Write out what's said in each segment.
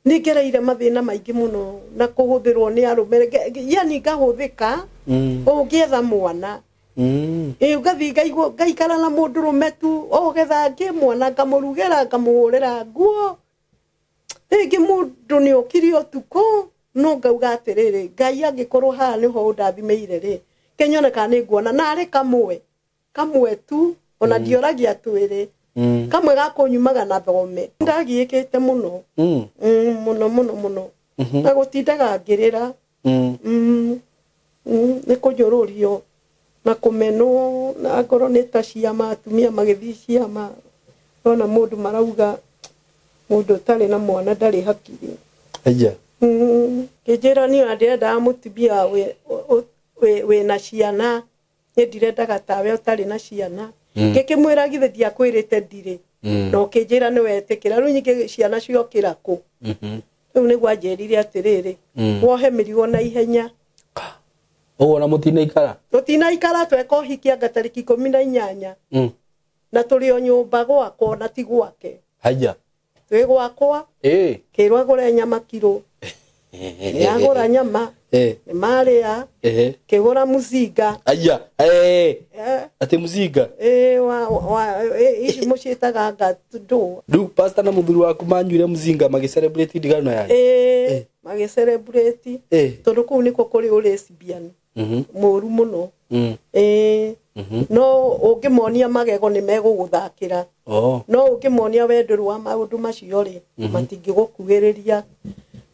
Nĩ ngereire mathĩna maingĩ mũno na kũhũthĩrwo nĩ arũme, yani ngahũthĩka ũngĩetha mwana. Ĩ ngathiĩ ngaigua ngaikara na mũndũrũme tu ogetha ngĩ mwana ngamũrugĩra ngamũhũrĩra nguo. Rĩngĩ mũndũ nĩ okire ũtukũ no ngauga atĩrĩrĩ, Ngai angĩkorwo haha nĩho ũndathimĩire rĩ, kenyone kana nĩ nguona na arĩ kamwe kamwe tu ona ndioragia twĩrĩ, kamwe gakũnyumaga na thome. Ndagiĩkĩte mũno, mũno mũno mũno, na gũtindaga ngĩrĩra, nĩ kũnyũrũrio na kũmenwo, na ngorwo nĩ ta ciama, atumia magĩthiĩ ciama, ona mũndũ marauga mũndũ ũtarĩ na mwana ndarĩ hakiri. Aya. Kĩnjĩra niĩ ona ndĩrendaga mũtumia wĩna ciana, niĩ ndirendaga tawe ũtarĩ na ciana. Ngĩkĩmwĩra githĩ ndiakwĩrĩte ndirĩ, na ũkĩnjĩra nĩ wetĩkĩra, rĩu nyingĩ ciana ciokĩra kũ? Rĩu nĩguo anjĩrire atĩrĩrĩ, wohe mĩrigo na ihenya. Ũguo na mũtinaikara? Tũtinaikara, tweka ũhiki anga tarĩki 18, na tũrĩ o nyũmba gwakwa na ti gwake. Haya. Twĩ gwakwa. Kĩrwo agũre nyama kiro, nĩ agũra nyama, nĩ marĩa, kĩgũra mũcinga. Aya. Atĩ mũcinga? Ici mũciĩtaga nga ndũ. Rĩu pastor na mũthuri waku manyuire mũcinga magĩ celebrate ndigano yanyu? Ĩĩ, magĩ celebrate. Tondũ kũu nĩkuo kũrĩ ũ lesbian mũru mũno. Ĩĩ. No ũngĩmonia magego nĩ megũgũthakĩra. No ũngĩmonia wendo wa maũndũ macio rĩ, matingĩgũkuhĩrĩria.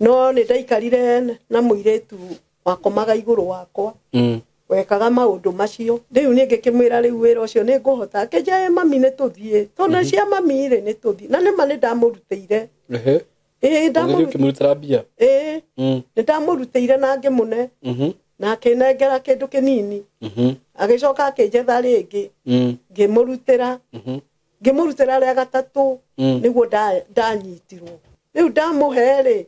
No nĩ ndaikarire na mũirĩtu wakomaga igũrũ wakwa, wekaga maũndũ macio. Rĩu niĩ ngĩkĩmwĩra rĩu wĩra ũcio nĩ ngũhota, akĩnjĩra mami nĩ tũthiĩ, tondũ cia mami rĩ nĩ tũthiĩ, na nĩma nĩ ndamũrutĩire. Ĩĩ. Ũgĩthiĩ ũkĩmũrutĩra mbia? Ĩĩ, nĩ ndamũrutĩire na ngĩmũne, na akĩnengera kĩndũ kĩnini. Agĩcoka akĩnjetha rĩngĩ, ngĩmũrutĩra, ngĩmũrutĩra rĩa gatatũ, nĩguo ndanyitirwo. Rĩu ndamũhe rĩ,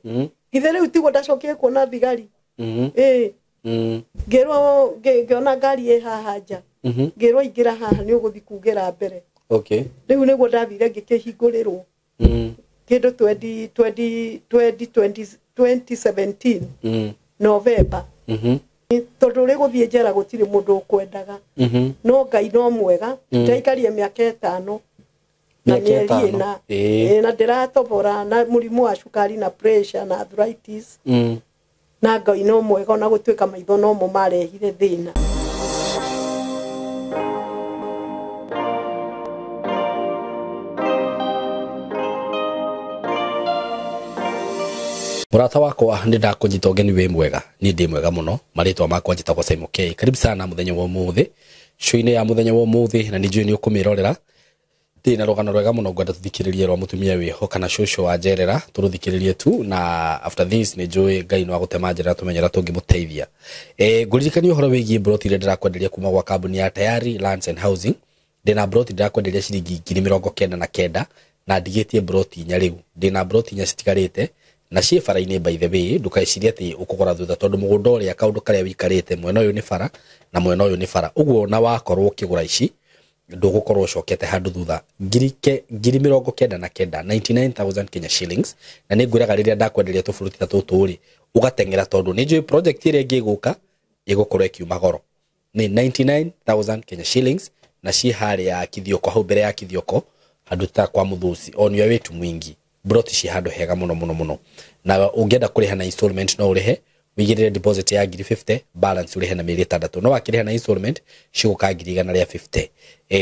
githĩ rĩu tiguo ndacokire kuona thigari? Ĩĩ. Ngĩrwo, ngĩona ngari ĩ haha nja, ngĩrwo ingĩra haha nĩ ũgũthiĩ kugĩra mbere. Rĩu nĩguo ndathire ngĩkĩhingũrĩrwo kĩndũ 20 20 20 20 2017 November. Tondũ rĩ gũthiĩ njera gũtirĩ mũndũ ũkwendaga, no Ngai no mwega, ndaikarie mĩaka 5 na Mĩaka mĩeri 5. 4. Ĩĩ, na ndĩratobora na mũrimũ wa cukari na pressure na arthritis, na Ngai no mwega, ona gũtuĩka maitho nomo marehire thĩna. Mũrata wakwa, nĩ ndakũnyita ũgeni. Wĩ mwega? Niĩ ndĩ mwega mũno. Marĩtwa makwa njĩtagwo Simon K. Karibu sana mũthenya wa ũmũthĩ, show-inĩ ya mũthenya wa ũmũthĩ, na nĩ njũĩ nĩ ũkũmĩrorera. Ndĩ na rũgano rwega mũno ngwenda tũthikĩrĩrie rwa mũtumia wĩho kana cũcũ wa njerera, tũrũthikĩrĩrie tu, na after this nĩ njũĩ Ngai no agũtema njĩra tũmenye ũrĩa tũngĩmũteithia. Ngũririkania ũhoro wĩgiĩ mburoti iria ndĩrakwenderia kuma gwa kambuni ya Tayari Lands and Housing. Ndĩna mburoti ndĩrakwenderia ciringi 99,000, na ndigĩtie mburoti 4. Rĩu ndĩna mburoti 4 citigarĩte na ciĩ bara-inĩ. By the way, ndũkaicirie atĩ ũkũgũra thutha, tondũ mũgũnda ũrĩa kaũndũ karĩa wĩikarĩte mwena ũyũ nĩ bara na mwena ũyũ nĩ bara ũguo, na wakorwo ũkĩgũra ici ndũgũkorwo ũcokete handũ thutha. 99,000, 99,000 Kenya shillings. Na nĩ ngwĩraga rĩrĩa ndakwenderia tũburuti ta tũtũ rĩ, ũgateng'era, tondũ nĩ njũĩ project ĩrĩa ĩngĩ ĩgũka ĩgũkorwo ĩkiuma goro. Nĩ 99,000 Kenya shillings, na ciĩ harĩa Kithioko, hau mbere ya Kithioko, handũ ta kwa Mũthũci on your way to Mwingi. Broti ciĩ handũ hega mũno mũno mũno, na ũngĩenda kũrĩha na installment no ũrĩhe, wĩigĩrĩre deposit ya ngiri 50, balance ũrĩhe na mĩeri 6. No wakĩrĩha na installment cigũka ngiri igana rĩa 50.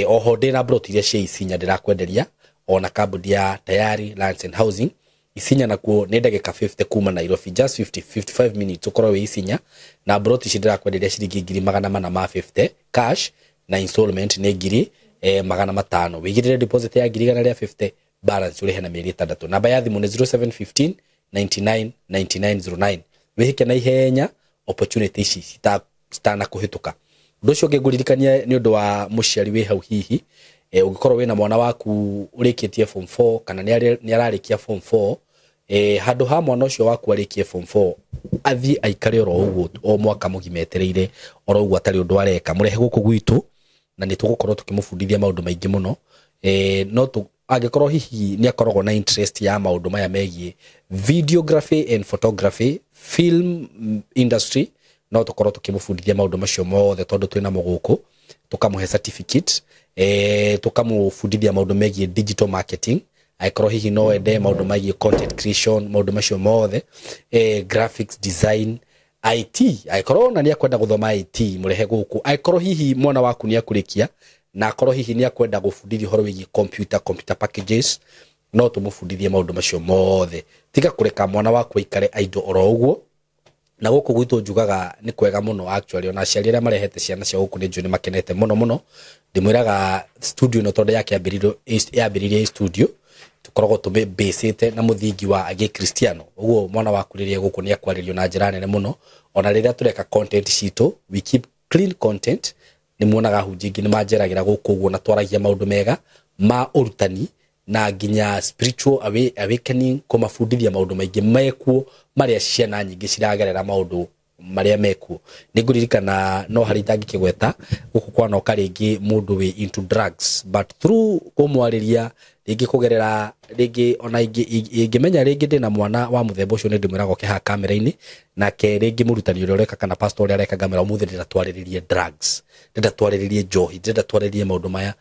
Oho ndĩna broti iria cia Isinya ndĩrakwenderia ona kambuni ya Tayari Lands and Housing. Isinya nakuo nĩ ndagĩka 50 kuma Nairobi, just 50 55 minutes ũkorwo wĩ Isinya, na broti ici ndĩrakwenderia ciringi 450,000 cash, na installment nĩ ngiri 500. Wĩigĩrĩre deposit ya ngiri igana rĩa 50, balance ũrĩhe na mĩeri 6. Namba ya thimũ nĩ 0715 99 9909. Wĩhĩke na ihenya opportunity ici citanakũhĩtũka. Ũndũ ũcio ũngĩ ngũririkania nĩ ũndũ wa mũciari wĩ hau, hihi ũngĩkorwo wĩna mwana waku ũrĩkĩtie form 4 kana nĩ ararĩkia form 4, handũ ha mwana ũcio waku arĩkie form 4 athiĩ aikare oro ũguo o mwaka mũgima etereire oro ũguo atarĩ ũndũ areka, mũrehe gũkũ gwitũ na nĩ tũgũkorwo tũkĩmũbundithia maũndũ maingĩ mũno. No Angĩkorwo hihi nĩ akoragwo na interest ya maũndũ maya megiĩ videography and photography, film industry, no tũkorwo tũkĩmũbundithia maũndũ macio mothe tondũ twĩna mũgũkũ, tũkamũhe certificate, tũkamũbundithia maũndũ megiĩ digital marketing, angĩkorwo hihi no ende maũndũ megiĩ content creation, maũndũ macio mothe, graphics design, IT, angĩkorwo ona nĩ akwenda gũthoma IT, mũrehe gũkũ. Angĩkorwo hihi mwana waku nĩ akũrĩkia na akorwo hihi nĩ akwenda gũbundithio ũhoro wĩgiĩ computer packages, no tũmũbundithie maũndũ macio mothe. Tiga kũreka mwana waku aikare idle oro ũguo. Na gũkũ gwitũ njugaga nĩ kwega mũno actually, ona aciari arĩa marehete ciana ciao gũkũ nĩ njũĩ nĩ makenete mũno mũno. Ndĩmwĩraga studio ĩno tondũ yambĩrĩirie studio, tũkoragwo tũmĩbĩcĩte na mũthingi wa gĩkristiano. Ũguo mwana waku rĩrĩa gũkũ nĩ akwarĩrio na njĩra nene mũno. Ona rĩrĩa tũreka content citũ, we keep clean content. Nĩ muonaga hunjia ingĩ nĩ manjeragĩra gũkũ ũguo, na twaragia maũndũ mega ma ũrutani na nginya spiritual awakening, kũmabundithia maũndũ maingĩ mekuo marĩa ciana nyingĩ ciragerera, maũndũ marĩa mekuo. Nĩ ngũririkana no harĩ itangĩkĩgweta gũkũ kwanoka rĩngĩ mũndũ wĩ into drugs, but through kũmwarĩria rĩngĩ kũgerera rĩngĩ ona ingĩmenya rĩngĩ ndĩna mwana wa mũthemba ũcio, nĩ ndĩmwĩraga oke haha kamera-inĩ, nake rĩngĩ mũrutani ũrĩa ũreka kana pastor ũrĩa areka ngamera, ũmũthĩ ndĩrenda twarĩrĩrie drugs, ndĩrenda twarĩrĩrie njohi, ndĩrenda twarĩrĩrie maũndũ maya.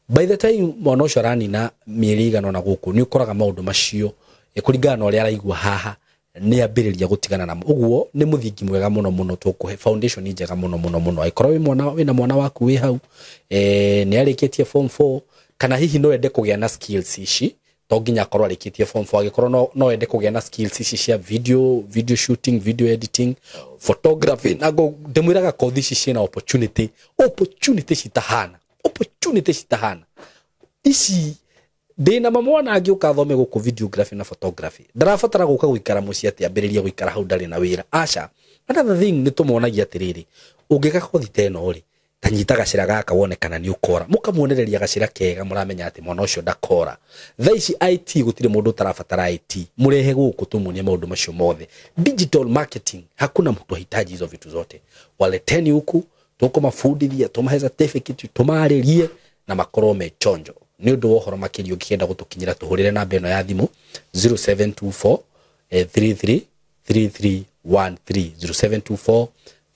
By the time mwana ũcio aranina mĩeri igana ũna gũkũ, nĩ ũkoraga maũndũ macio kũringana na ũrĩa araigua haha nĩ ambĩrĩria gũtigana namo. Ũguo nĩ mũthingi mwega mũno mũno, tũkũhe foundation njega mũno mũno mũno. Angĩkorwo wĩna mwana waku wĩ hau, nĩ arĩkĩtie form 4, kana hihi no ende kũgĩa na skills ici, to nginya akorwo arĩkĩtie form 4, angĩkorwo no ende kũgĩa na skills ici cia video shooting, video editing, photography, na ndĩmwĩraga kothi ici ciĩna opportunity citahana, opportunity citahana ici. Ndĩna mamwana angĩũka athome gũkũ videography na photography, ndarabatara gũka gũikara mũciĩ atĩ ambĩrĩrie gũikara hau ndarĩ na wĩra, aca. Another thing nĩ tũmonagia atĩrĩrĩ, ũngĩka kothi ta ĩno rĩ, ta nyita gacĩra gaka wone kana nĩ ũkora. Mũkamuonereria gacĩra kega, mũramenya atĩ mwana ũcio ndakora. Thaa ici IT gũtirĩ mũndũ ũtarabatara IT, mũrehe gũkũ tũmuonie maũndũ macio mothe. Digital marketing, hakuna mtu ahitaji hizo vitu zote, waleteni huku tũkũmabundithia, tũmahe certificate, tũmarĩrie na makorwo me chonjo. Nĩ ũndũ wa ũhoro makĩria ũngĩkenda gũtũkinyĩra, tũhũrĩre namba ĩno ya thimũ 0724 33 3313, 0724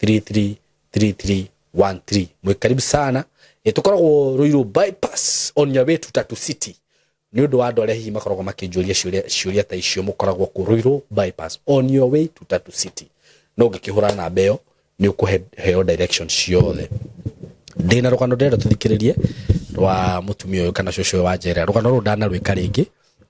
33 3313. Mwĩ karibu sana. Tũkoragwo Ruiru bypass on your way to Tatu City. Nĩ ũndũ wa andũ arĩa hihi makoragwo makĩnjũria ciũria ta icio, mũkoragwo kũ Ruiru bypass on your way to Tatu City. No ũngĩkĩhũra namba ĩyo nĩ ũkũheo direction ciothe. Ndĩna rũgano ndĩrenda tũthikĩrĩrie rwa mũtumia ũyũ kana cũcũ ũyũ wa Njera. Rũgano rũrũ ndanarwĩka rĩngĩ,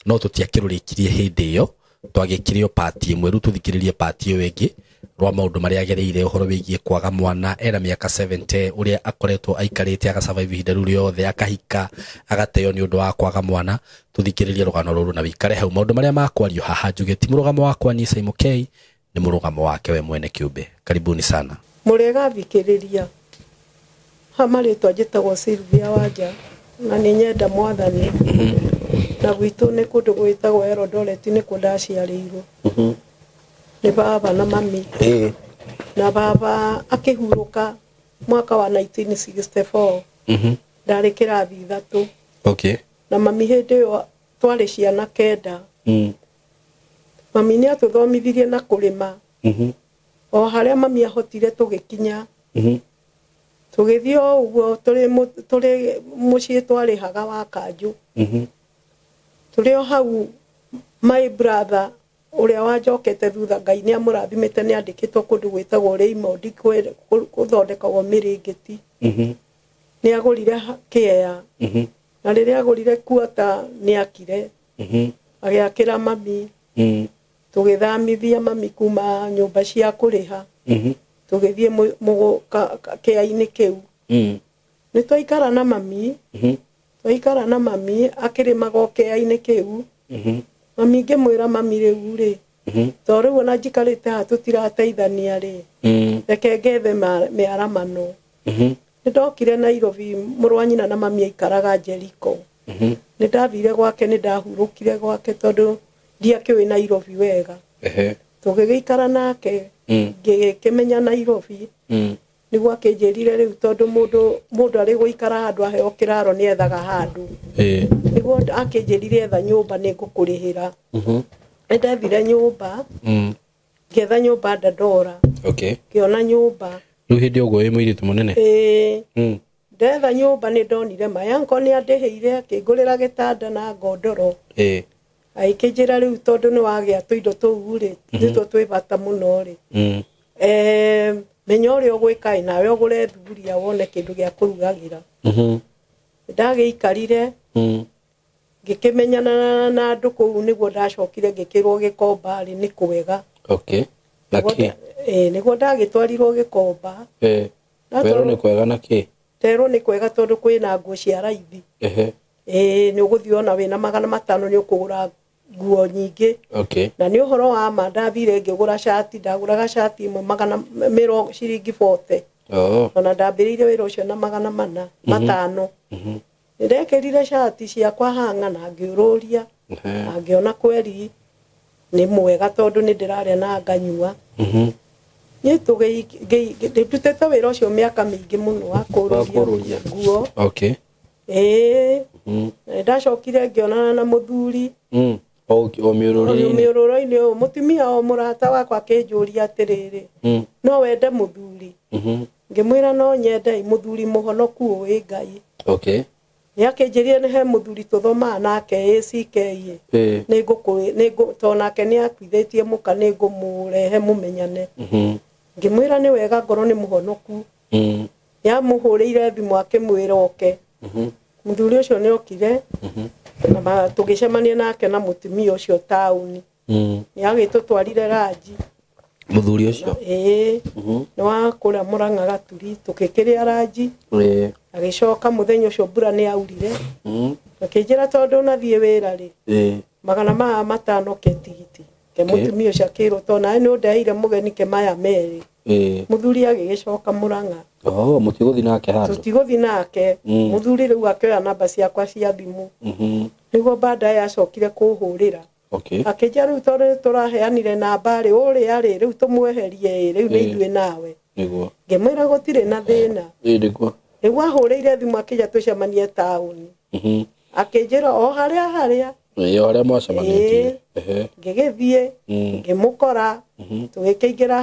no tũtiakĩrũrĩkirie hĩndĩ ĩyo, twagĩkire o part ĩmwe. Rĩu tũthikĩrĩrie part ĩyo ĩngĩ rwa maũndũ marĩa agereire, ũhoro wĩgiĩ kwaga mwana ena mĩaka 70, ũrĩa akoretwo aikarĩte agasurvive ihinda rĩu rĩothe, akahika agateo nĩ ũndũ wa kwaga mwana. Tũthikĩrĩrie rũgano rũrũ na wĩikare hau. Maũndũ marĩa makwario haha njuge ti mũrũgamo wakwa niĩ Simon K, nĩ mũrũgamo wake we mwene kĩũmbe. Karibuni sana. Mũrĩega thikĩrĩria. Ha marĩtwa njĩtagwo Sylvia Wanja na nĩ nyenda mwathani. Na gwitũ nĩ kũndũ gwĩtagwo Eldoret, nĩkuo ndaciarĩirwo. Nĩ baba na mami. Na baba akĩhurũka mwaka wa 1964. Ndarĩ kĩrathi 3. Na mami hĩndĩ ĩyo twarĩ ciana 9. Mami nĩ atũthomithirie na kũrĩma. O harĩa mami ahotire tũgĩkinya. Tũgĩthiĩ o ũguo tũrĩ mũciĩ twarĩhaga wa kanjũ. Tũrĩ o hau my brother ũrĩa wanjokete thutha, Ngai nĩ amũrathimĩte, nĩ andĩkĩtwo kũndũ gwĩtagwo Raymond gũthondekagwo mĩrĩngĩti. Nĩ agũrire kĩea. Na rĩrĩa agũrire kuota nĩ akire. Agĩakĩra mami. Tũgĩthamithia mami kuma nyũmba cia kũrĩha. Tũgĩthiĩ kĩea-inĩ kĩu. Nĩ twaikara na mami. Twaikara na mami akĩrĩmaga o kĩea-inĩ kĩu. Mami ngĩmwĩra mami rĩu rĩ, to rĩu ona njikarĩte haha tũtirateithania rĩ, reke ngethe mĩaramano. Nĩ ndokire Nairobi, mũrũ wa nyina na mami aikaraga Jericho. Nĩ ndathire gwake, nĩ ndahurũkire gwake tondũ ndiakĩũĩ Nairobi wega. Tũgĩgĩikara nake, ngĩkĩmenya Nairobi. Nĩguo akĩnjĩrire rĩu tondũ mũndũ arĩ gũikara handũ aheo kĩraro nĩethaga handũ. Nĩguo Nĩguo akĩnjĩrire etha nyũmba nĩ ngũkũrĩhĩra. Nĩ ndethire nyũmba, ngĩetha nyũmba Dandora. Ngĩona nyũmba. Rĩu hĩndĩ ũguo wĩ mũirĩtu mũnene? Ĩĩ. Ndetha nyũmba nĩ ndonire mayanko nĩ andĩhĩire, akĩngũrĩra gĩtanda na ngondoro. Agĩkĩnjĩra rĩu tondũ nĩ wagĩa tũindo tũu rĩ, nĩtuo twĩ bata mũno rĩ. Menya ũrĩa ũgwĩka ĩ, nawe ũgũre thuburia wone kĩndũ gĩa kũrugagĩra. Ndagĩikarire, ngĩkĩmenyana na andũ kũu, nĩguo ndacokire ngĩkĩrwo Gĩkomba rĩ nĩ kwega. Na kĩ? Nĩguo ndagĩtwarirwo Gĩkomba. Werwo nĩ kwega na kĩ? Nderwo nĩ kwega tondũ kwĩna nguo cia raithi. Nĩ ũgũthiĩ ona wĩna 500 nĩ ũkũgũra nguo nyingĩ. Na nĩ ũhoro wa ma, ndathire ngĩgũra cati, ndagũraga cati ĩmwe magana mĩrongo ciringi 40. Ona ndambĩrĩirie wĩra ũcio na 400 500. Nĩndekĩrire cati ciakwa hanga na ngĩũrũria. Na ngĩona kweri nĩ mwega tondũ nĩ ndĩrarĩa na nganyua. Niĩ ndutĩte wĩra ũcio mĩaka mĩingĩ mũno wa kũrũria nguo. Ndacokire ngĩonana na mũthuri. O mĩũrũro-inĩ. Ũyũ mũtumia o mũrata wakwa akĩnjũria atĩrĩrĩ, no wende mũthuri? Ngĩmwĩra no nyende mũthuri mũhonoku ũĩ Ngai. Nĩ akĩnjĩrire nĩ he mũthuri tũthomaga nake ACK. Nĩngũ nake nĩ akuithĩtie mũka, nĩ ngũmũrehe mũmenyane. Ngĩmwĩra nĩ wega ngorwo nĩ mũhonoku. Nĩ amũhũrĩire thimũ akĩmwĩra oke. Mũthuri ũcio nĩ okire. Na tũgĩcemania nake na mũtumia ũcio taũni. Nĩ agĩtũtwarire ranji. Mũthuri ũcio? Ĩĩ. Nĩ wa kũrĩa Mũrang'a Gaturi, tũgĩkĩrĩa ranji. Agĩcoka mũthenya ũcio mbura nĩ yaurire. Akĩnjĩra tondũ nathiĩ wĩra rĩ, 500 ke tigiti. Ke mũtumia ũcio akĩrwo tondũ nawe nĩ ũndeheire mũgeni ke maya merĩ. Mũthuri agĩgĩcoka Mũrang'a. Mũtigũthiĩ nake handũ? Tũtigũthiĩ nake. Mũthuri rĩu akĩoya namba ciakwa cia thimũ. Nĩguo baadaye acokire kũhũrĩra. Akĩnjĩra rĩu tondũ tũraheanire namba rĩ, ũrĩa rĩ, rĩu tũmweherie ĩ, rĩu nĩ ithuĩ nawe. Ngĩmwĩra gũtirĩ na thĩna. Nĩguo. Nĩguo ahũrĩire thimũ akĩnjĩra tũcemanie taũni. Akĩnjĩra o harĩa harĩa. O harĩa mwacemanĩtie. Ngĩgĩthiĩ, ngĩmũkora, tũgĩkĩingĩra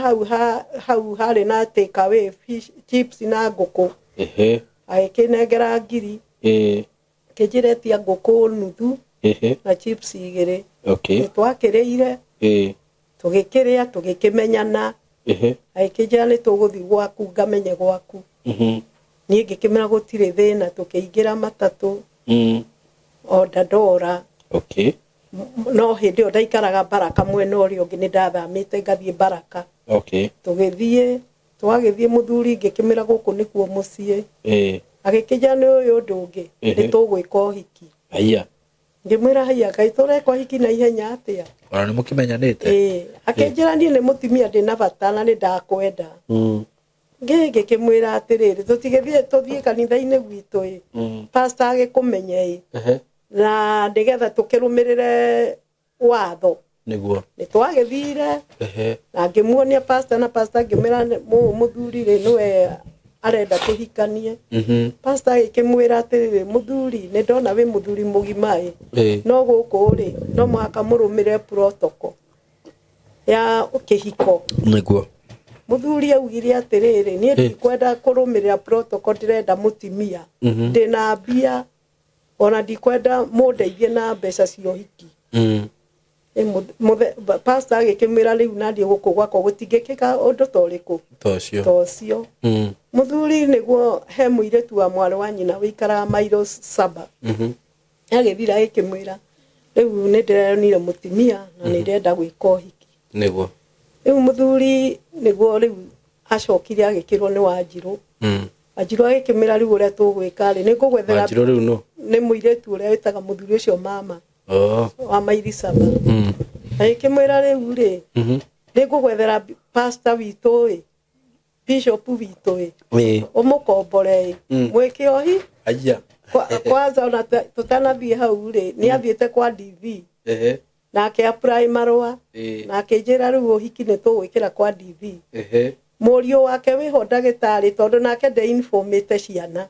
hau harĩ na take away fish chips na ngũkũ. Agĩkĩnengera ngiri. Akĩnjĩra etia ngũkũ nuthu na chips 2. Nĩ twakĩrĩire. Tũgĩkĩrĩa, tũgĩkĩmenyana. Agĩkĩnjĩra nĩ tũgũthiĩ gwaku, ngamenye gwaku. Niĩ ngĩkĩmera gũtirĩ thĩna, tũkĩingĩra matatũ. O Dandora. No hĩndĩ ĩyo ndaikaraga Baraka mwena ũrĩa ũngĩ, nĩ ndathamĩte ngathiĩ Baraka. Tũgĩthiĩ, twagĩthiĩ mũthuri ngĩkĩmĩra gũkũ nĩkuo mũciĩ. Agĩkĩnjĩra nĩ ũyũ ũndũ ũngĩ, nĩ tũgwĩka ũhiki. Ngĩmwĩra haiya, Ngai tũreka ũhiki na ihenya atĩa? Ona nĩ mũkĩmenyanĩte? Akĩnjĩra niĩ nĩ mũtumia ndĩna bata na nĩ ndakwenda. Ngĩkĩmwĩra atĩrĩrĩ, tũtigĩthiĩ tũthiĩ kanitha-inĩ gwitũ ĩ. Pastor agĩkũmenye ĩ. Na nĩgetha tũkĩrũmĩrĩre watho. Nĩguo. Nĩ twagĩthire. Na ngĩmuonia pastor, na pastor ngĩmwĩra mũthuri rĩ nĩwe arenda tũhikanie. Pastor agĩkĩmwĩra atĩrĩrĩ, mũthuri nĩ ndona wĩ mũthuri mũgima ĩ. No gũkũ rĩ, no mũhaka mũrũmĩrĩre protocol ya kĩhiko. Nĩguo. Mũthuri augire atĩrĩrĩ, niĩ ndikwenda kũrũmĩrĩra protocol, ndĩrenda mũtumia. Ndĩna mbia, ona ndikwenda mũndeithie na mbeca cia ũhiki. Pastor agĩkĩmwĩra rĩu na ndiĩ gũkũ gwakwa gũtingĩkĩka ũndũ ta ũrĩkũ. Ta ũcio. Mũthuri nĩguo he mũirĩtu wa mwarĩ wa nyina wĩikaraga mairo 7. Agĩthira agĩkĩmwĩra rĩu nĩ ndĩronire mũtumia na nĩ ndĩrenda gwĩka ũhiki. Nĩguo. Rĩu mũthuri nĩguo rĩu acokire agĩkĩrwo nĩ Wanjirũ. Wanjirũ agĩkĩmwĩra rĩu ũrĩa tũgwĩka rĩ, nĩ ngũgwethera. Wanjirũ rĩu nũ? Nĩ mũirĩtu ũrĩa wĩtaga mũthuri ũcio mama. Wa mairi 7. Agĩkĩmwĩra rĩu rĩ, nĩ ngũgwethera pastor witũ ĩ, bishop witũ ĩ, ũmũkombore ĩ, mwĩke ũhi. Kwanza ona tũtanathiĩ hau rĩ, nĩ athiĩte kwa DV. Nake apply marũa. Na akĩnjĩra rĩu ũhiki nĩ tũgwĩkĩra kwa DV. Mũriũ wake wĩho ndagĩtarĩ tondũ nake ndeinformĩte ciana.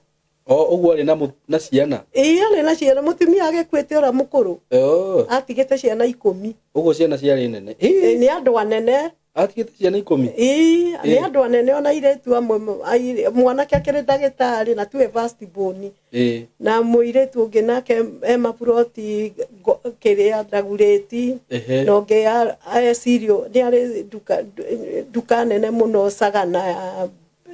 O ũguo arĩ na ciana. Ĩĩ arĩ na ciana, mũtumia agĩkuĩte ũrĩa mũkũrũ. Oh. Atigĩte ciana 10. Ũguo ciana ciarĩ nene. Ĩĩ nĩ andũ anene. Atigĩte ciana 10. Ĩĩ nĩ andũ anene ona airĩtu amwe, mwanake akĩrĩ ndagĩtarĩ na tuwe first born. Ĩĩ. Na mũirĩtu ũngĩ nake e maburoti kĩrĩa ndagurĩti. Ehe. Na ũngĩ e cereal, nĩ arĩ nduka nene mũno Sagana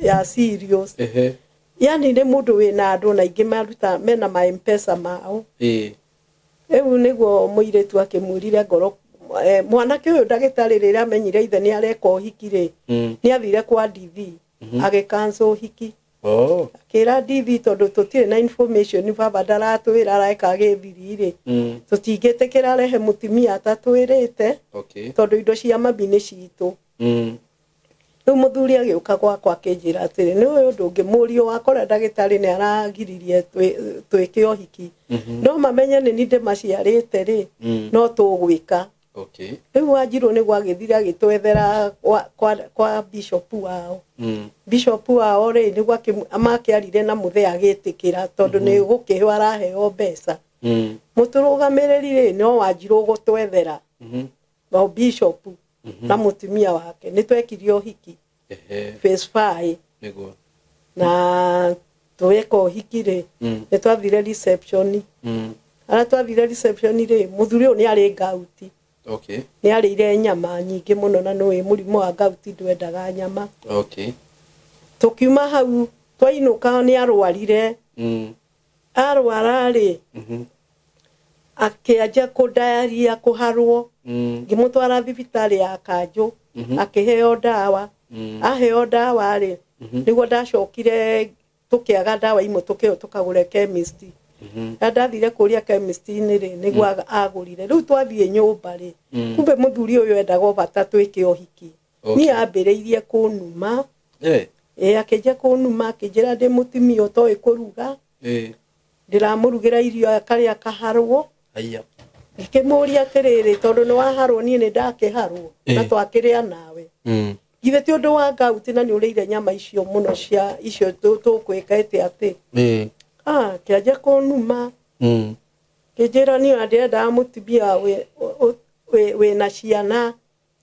ya cereals. Ehe. Yani nĩ mũndũ wĩna andũ na aingĩ maruta mena ma M-Pesa mao. Ĩĩ. Rĩu nĩguo mũirĩtu akĩmwĩrire ngoro, mwanake ũyũ ndagĩtarĩ rĩrĩa amenyire ithe nĩ areka ũhiki rĩ, nĩ athire kwa DV, agĩ cancel ũhiki. Oh. Akĩra DV tondũ tũtirĩ na information, baba ndaratwĩra areka gĩthiri rĩ, tũtingĩtĩkĩra arehe mũtumia atatwĩrĩte. Okay. Tondũ indo cia mami nĩ citũ. Rĩu mũthuri agĩũka gwakwa akĩnjĩra atĩrĩ, nĩ ũyũ ũndũ ũngĩ, mũriũ wakwa ũrĩa ndagĩtarĩ nĩ aragiririe twĩke ũhiki. No mamenye nĩ niĩ ndĩmaciarĩte rĩ, no tũgwĩka. Okay. Rĩu Wanjirũ nĩguo agĩthire agĩtwethera kwa bishop wao. Bishop wao rĩ, nĩguo makĩarire na mũthee agĩtĩkĩra tondũ nĩ gũkĩheo araheo mbeca. Mũtũrũgamĩrĩri rĩ, no Wanjirũ gũtwethera. No bishop na mũtumia wake nĩ twekire ũhiki. Ehe. Phase 5. Nĩguo. Na tweka ũhiki rĩ, nĩ twathire reception. Arĩa twathire reception rĩ, mũthuri ũyũ nĩ arĩ ngauti. Okay. Nĩ arĩire nyama nyingĩ mũno na nĩũĩ mũrimũ wa ngauti ndwendaga nyama. Okay. Tũkiuma hau twainũka nĩ arwarire. Arwara rĩ, akĩanjia kũndayaria kũharwo. Ngĩmũtwara thibitarĩ ya Kanjũ, akĩheo ndawa. Aheo ndawa rĩ, nĩguo ndacokire tũkĩaga ndawa imwe tũkĩheo tũkagũre chemist. Na ndathire kũria chemist-inĩ rĩ, nĩguo agũrire. Rĩu twathiĩ nyũmba rĩ, kumbe mũthuri ũyũ endaga o bata twĩke ũhiki. Okay. Niĩ ambĩrĩirie kũnuma. Eh. Ĩĩ akĩnjia kũnuma, akĩnjĩra ndĩ mũtumia ũtoĩ kũruga. Eh. Ndĩramũrugĩra irio akarĩa akaharwo. Aya. Ngĩkĩmũria atĩrĩrĩ, tondũ nĩ waharwo niĩ nĩ ndakĩharwo, na twakĩrĩa nawe. Githĩ ti ũndũ wa ngauti na nĩ ũrĩire nyama icio mũno cia icio tũkwĩka ĩtĩ atĩ. Kĩanjia kũnuma. Kĩnjĩra niĩ ona ndĩrendaga mũtumia wĩna ciana,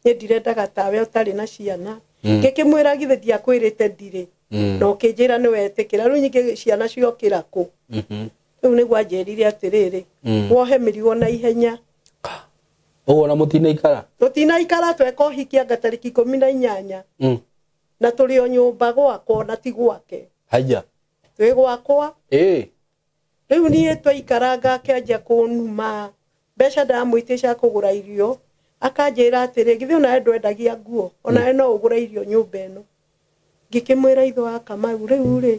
niĩ ndirendaga tawe ũtarĩ na ciana. Ngĩkĩmwĩra githĩ ndiakwĩrĩte ndirĩ. Na ũkĩnjĩra nĩ wetĩkĩra, rĩu nyingĩ ciana ciokĩra kũ? Rĩu nĩguo anjĩrire atĩrĩrĩ, wohe mĩrigo na ihenya. Ũguo na mũtinaikara? Tũtinaikara, tweka ũhiki anga tarĩki 18. Na tũrĩ o nyũmba gwakwa na ti gwake. Haya. Twĩ gwakwa. Ĩĩ. Rĩu niĩ twaikaranga akĩanjia kũnuma. Mbeca ndamwĩtia cia kũgũra irio, akanjĩra atĩrĩ, githĩ onawe ndwendagia nguo, onawe no ũgũre irio nyũmba ĩno. Ngĩkĩmwĩra ithe wa Kamau, rĩu rĩ,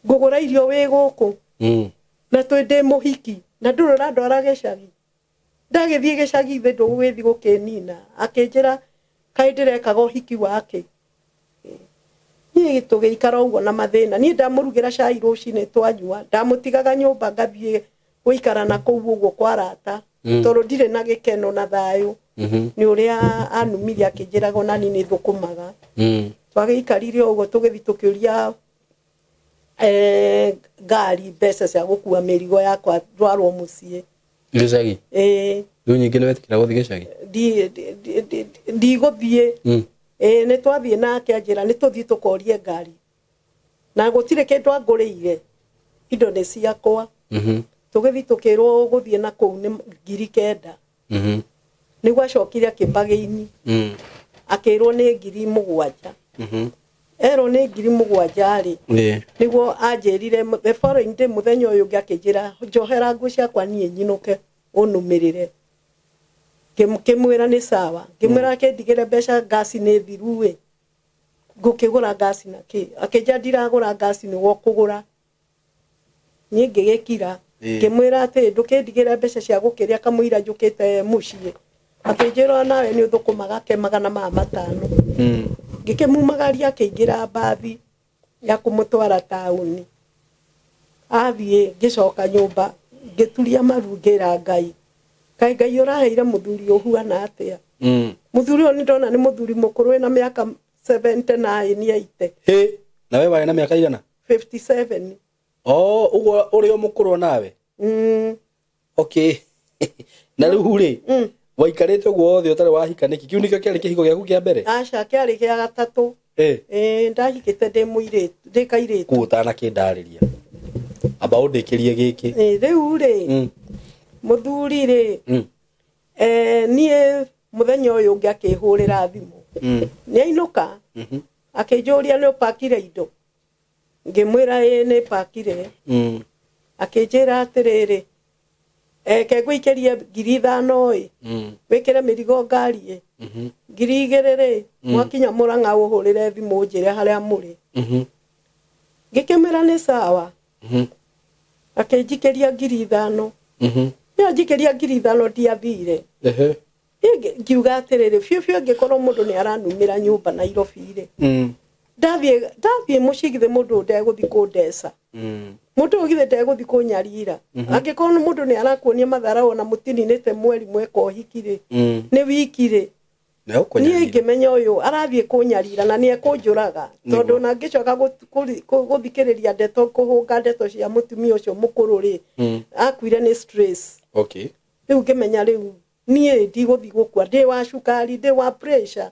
ngũgũra irio wĩ gũkũ. Na twĩ ndĩ mũhiki, na ndũrĩ ũrandwara gĩcagi. Ndagĩthiĩ gĩcagi thĩ ndũgũgĩthiĩ gũkĩnina. Akĩnjĩra kaĩ ndĩrekaga ũhiki wake. Niĩ tũgĩikara ũguo na mathĩna. Niĩ ndamũrugĩra cai rũcinĩ twanyua, ndamũtigaga nyũmba ngathiĩ gũikara na kũu ũguo kwa arata. Tondũ ndirĩ na gĩkeno na thayũ. Nĩ ũrĩa anumire akĩnjĩraga ona niĩ nĩ thũkũmaga. Twagĩikarire ũguo tũgĩthiĩ tũkĩũria ngari mbeca cia gũkua mĩrigo yakwa ndwarwo mũciĩ. Gĩcagi? Ĩĩ. Rĩu nyingĩ nĩ wetĩkĩra gũthiĩ gĩcagi? Ndigũthiĩ. Ĩĩ nĩ twathiĩ nake anjĩra nĩ tũthiĩ tũkorie ngari. Na gũtirĩ kĩndũ angũrĩire. Indo nĩ ciakwa. Tũgĩthiĩ tũkĩrwo gũthiĩ na kũu nĩ 9,000. Nĩguo acokire akĩmbagĩini. Akĩrwo nĩ 7,000. Erwo nĩ 7,000 rĩ. Nĩguo anjĩrire the following day mũthenya ũyũ ũngĩ akĩnjĩra njohera nguo ciakwa niĩ nyinũke ũnũmĩrĩre. Ngĩmwĩra nĩ sawa. Ngĩmwĩra akĩndigĩre mbeca ngasi nĩ thiru ĩ. Ngũkĩgũra ngasi na kĩ? Akĩnjĩra ndiragũra ngasi nĩwe ũkũgũra. Niĩ ngĩgĩkira. Ngĩmwĩra atĩ ndũkĩndigĩre mbeca cia gũkĩrĩa kamũira njũkĩte mũciĩ. Akĩnjĩra nawe nĩ ũthũkũmaga ke 500. Ngĩkĩmumagaria akĩingĩra mbathi ya kũmũtwara taũni. Athiĩ ngĩcoka nyũmba ngĩturia maru ngĩra Ngai, kaĩ Ngai ũraheire mũthuri ũhuana atĩa? Mũthuri ũyũ nĩndona nĩ mũthuri mũkũrũ wĩna mĩaka 79 80. Hĩ, na we warĩ na mĩaka igana? 57. Oh, ũguo ũrĩ o mũkũrũ nawe? Okay. Na rĩu rĩ, waikarĩte ũguo wothe ũtarĩ wahika nĩkĩ? Kĩu nĩkĩo kĩarĩ kĩhiko gĩaku kĩa mbere? Aca, kĩarĩ gĩa gatatũ. Ĩĩ, ndahikĩte ndĩ mũirĩtu, ndĩ kairĩtu. Kũu ũtanakĩndarĩria, amba ũndĩkĩrie gĩkĩ. Ĩĩ, rĩu rĩ, mũthuri rĩ, niĩ mũthenya ũyũ ũngĩ akĩhũrĩra thimũ. Nĩ ainũka, akĩnjũria nĩ ũpakire indo. Ngĩmwĩra ĩĩ nĩ pakire. Akĩnjĩra atĩrĩrĩ, ke ngũikĩrie 5,000 ĩ, wĩkĩre mĩrigo ngari ĩ, 2,000 rĩ, mwakinya Mũrang'a ũhũrĩre thimũ ũnjĩre harĩa mũrĩ. Ngĩkĩmwĩra nĩ sawa. Akĩnjikĩria 5,000. Nĩ anjikĩria 5,000 ndiathire. Ngiuga atĩrĩrĩ, biũ biũ angĩkorwo mũndũ nĩ aranumĩra nyũmba Nairobi rĩ, ndathiĩ mũciĩ githĩ mũndũ ndegũthiĩ kũndeca. Mũndũ ũyũ githĩ ndegũthiĩ kũnyarira. Angĩkorwo mũndũ nĩ arakuonia matharau na mũtininĩte mweri mweka ũhiki rĩ, nĩ wiki rĩ, niĩ ngĩmenya ũyũ arathiĩ kũnyarira na nĩ ekũnjũraga. Tondũ ona ngĩcoka gũthikĩrĩria ndeto, kũhũnga ndeto cia mũtumia ũcio mũkũrũ rĩ, akuire nĩ stress. Okay. Rĩu ngĩmenya rĩu niĩ ndigũthiĩ gũkua, ndĩ wa cukari, ndĩ wa pressure,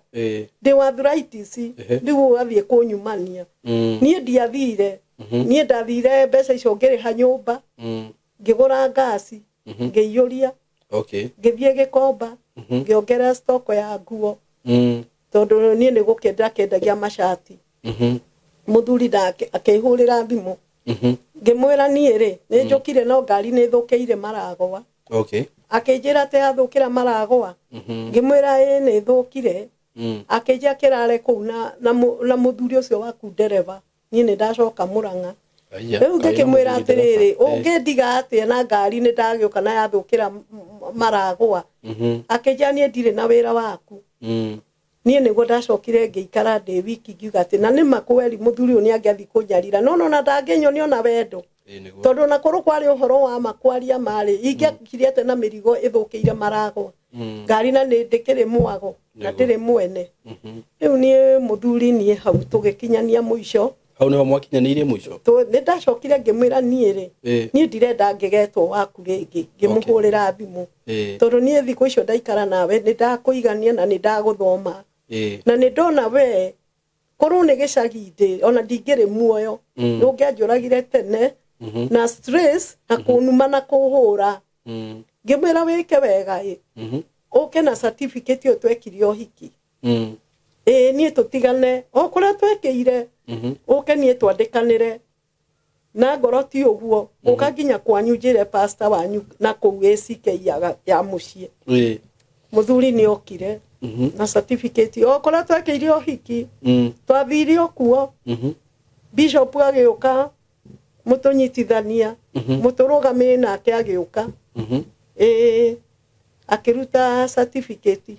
ndĩ wa arthritis, rĩu ũgathiĩ kũnyumania. Niĩ ndiathire. Niĩ ndathire mbeca icio ngĩrĩha nyũmba, ngĩgũra ngasi, ngĩiyũria, ngĩthiĩ Gĩkomba, ngĩongerera stock ya nguo, tondũ niĩ nĩ gũkĩenda kĩendagia macati. Mũthuri nake akĩhũrĩra thimũ. Ngĩmwĩra niĩ rĩ, nĩ njũkire no ngari nĩ thũkĩire maragwa. Akĩnjĩra atĩ yathũkĩra maragwa. Ngĩmwĩra ĩĩ nĩ thũkire. Akĩnjĩra kĩrare kũu na mũthuri ũcio waku ndereba. Niĩ nĩ ndacoka Mũrang'a. Rĩu ngĩkĩmwĩra atĩrĩrĩ, ũngĩndiga atĩa na ngari nĩ ndagĩũka na yathũkĩra maragwa. Akĩnjĩra niĩ ndirĩ na wĩra waku. Niĩ nĩguo ndacokire ngĩikara ndĩ wiki ngiuga atĩ na nĩ ma kweri mũthuri ũyũ nĩ angĩathiĩ kũnyarira, no nona ndangĩnyonia ona wendo. Tondũ ona korwo kwarĩ ũhoro wa ma kwaria marĩ, ingĩakire atĩa na mĩrigo ĩthũkĩire maragwa. Ngari na nĩ ndĩkĩrĩ mwago na ndĩrĩ mwene. Rĩu niĩ mũthuri niĩ hau tũgĩkinyania mũico. Hau nĩho mwakinyanĩirie mũico? Nĩ ndacokire ngĩmwĩra niĩ rĩ, niĩ ndirenda ngĩgetwo waku rĩngĩ, ngĩmũhũrĩra thimũ. Tondũ niĩ thikũ icio ndaikara nawe nĩ ndakũigania na nĩ ndagũthoma. Na nĩ ndona we korwo nĩ gĩcagi ndĩ ona ndingĩrĩ muoyo. Nĩ ũngĩanjũragire tene na stress na kũnuma na kũhũra. Ngĩmwĩra wĩke wega ĩ, ũke na certificate ĩyo twekire ũhiki. Ĩĩ niĩ tũtigane o kũrĩa twekĩire, ũke niĩ twandĩkanĩre. Na ngoro ti ũguo, ũka nginya kwanyu njĩre pastor wanyu na kũu ACK ya mũciĩ. Mũthuri nĩ okire na certificate o kũrĩa twekĩire ũhiki, twathire o kuo. Bishop agĩũka mũtũnyitithania, mũtũrũgamĩrĩri nake agĩũka. Ĩĩ, akĩruta certificate.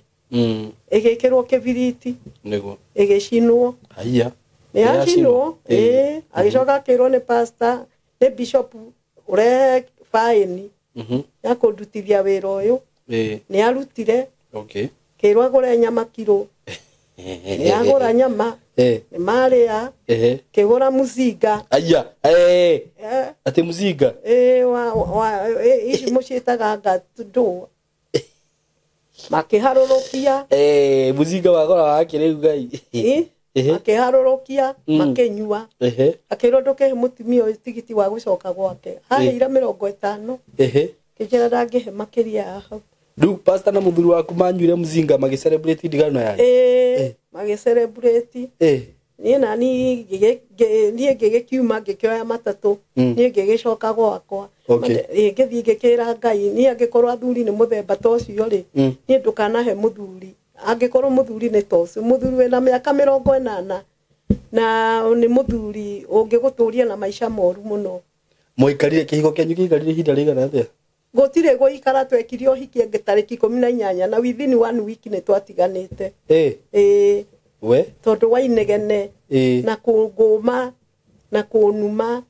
Ĩgĩkĩrwo kĩbiriti. Nĩguo. Ĩgĩcinwo. Haiya. Nĩ yacinwo, ĩĩ, agĩcoka akĩrwo nĩ pastor, nĩ bishop ũrehe faĩni ya kũndutithia wĩra ũyũ. Nĩ arutire. Kĩrwo agũre nyama kiro. Nĩ agũra nyama. Nĩ marĩa. Kĩgũra mũcinga. Aya, Atĩ mũcinga? Ici mũciĩtaga nga ndũ. Makĩharũrũkia. Mũcinga wa goro wa kĩrĩu Ngai. Makĩharũrũkia, makĩnyua. Akĩrwo ndũkĩhe mũtumia ũyũ tigiti wa gũcoka gwake. Aheire 50. Kĩnjĩra ndangĩhe makĩria ya hau. Rĩu pastor na mũthuri waku manyuire mũcinga magĩcelebrate ndigano yanyu? Magĩcelebrate. Niĩ na niĩ ngĩgĩkiuma ngĩkĩoya matatũ. Niĩ ngĩgĩcoka gwakwa. Ngĩthiĩ ngĩkĩra Ngai, niĩ angĩkorwo athuri nĩ mũthemba ta ũcio rĩ, niĩ ndũkanahe mũthuri. Angĩkorwo mũthuri nĩ ta ũcio, mũthuri wĩna mĩaka 80 na nĩ mũthuri ũngĩgũtũria na maica moru mũno. Mwaikarire kĩhiko kĩanyu kĩaikarire ihinda rĩigana atĩa? Gũtirĩ gũikara, twekire ũhiki ĩngĩ tarĩki 18 na within 1 week nĩ twatiganĩte. We? Tondũ wa inegene na kũngũma na kũnuma.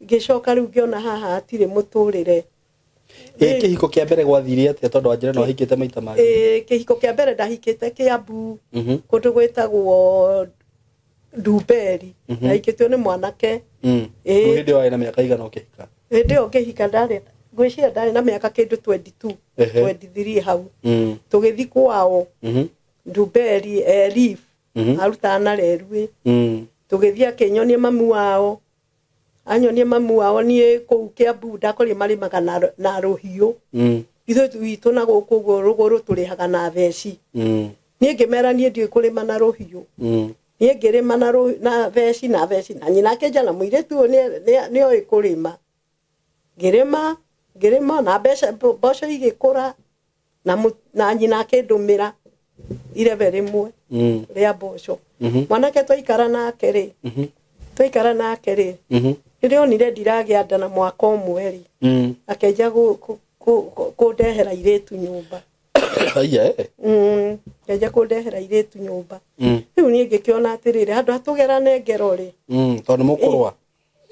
Ngĩcoka rĩu ngĩona haha hatirĩ mũtũrĩre. Kĩhiko kĩa mbere gwathire atĩa tondũ wanjĩra no wahikĩte maita mangĩ? Kĩhiko kĩa mbere ndahikĩte Kĩambu, kũndũ gwĩtagwo Ndumberi. Ndahikĩtio nĩ mwanake Ĩĩ. Hĩndĩ warĩ na mĩaka igana ũkĩhika? Hĩndĩ ĩyo ngĩhika ndarĩ, ngwĩciria ndarĩ na mĩaka kĩndũ 22, 23 hau. Tũgĩthiĩ kwao Ndumberi Elif, arutaga na Rerui. Tũgĩthiĩ akĩnyonia mamu wao, anyonia mamu wao. Niĩ kũu Kiambu ndakorire marĩmaga na rũhiũ. Ithuĩ gwitũ na gũkũ ũguo rũgũrũ tũrĩhaga na theci. Niĩ ngĩmera niĩ ndiũĩ kũrĩma na rũhiũ. Niĩ ngĩrĩma na theci, na theci, na nyina akĩnja na mũirĩtu ũyũ nĩoĩ kũrĩma. Ngĩrĩma, ngĩrĩma na mbeca, mboco igĩkũra, na nyina akĩndũmĩra irebe rĩmwe rĩa mboco. Mwanake twaikara nake rĩ, twaikara nake rĩ, rĩrĩa onire ndiragĩa nda na mwaka ũmwe rĩ, akĩnja kũndehera irĩtu nyũmba. Aya, eh. Akĩanjia kũndehera irĩtu nyũmba. Rĩu niĩ ngĩkĩona atĩrĩrĩ, handũ hatũgerane ngero rĩ, Tondũ nĩ mũkũrũa.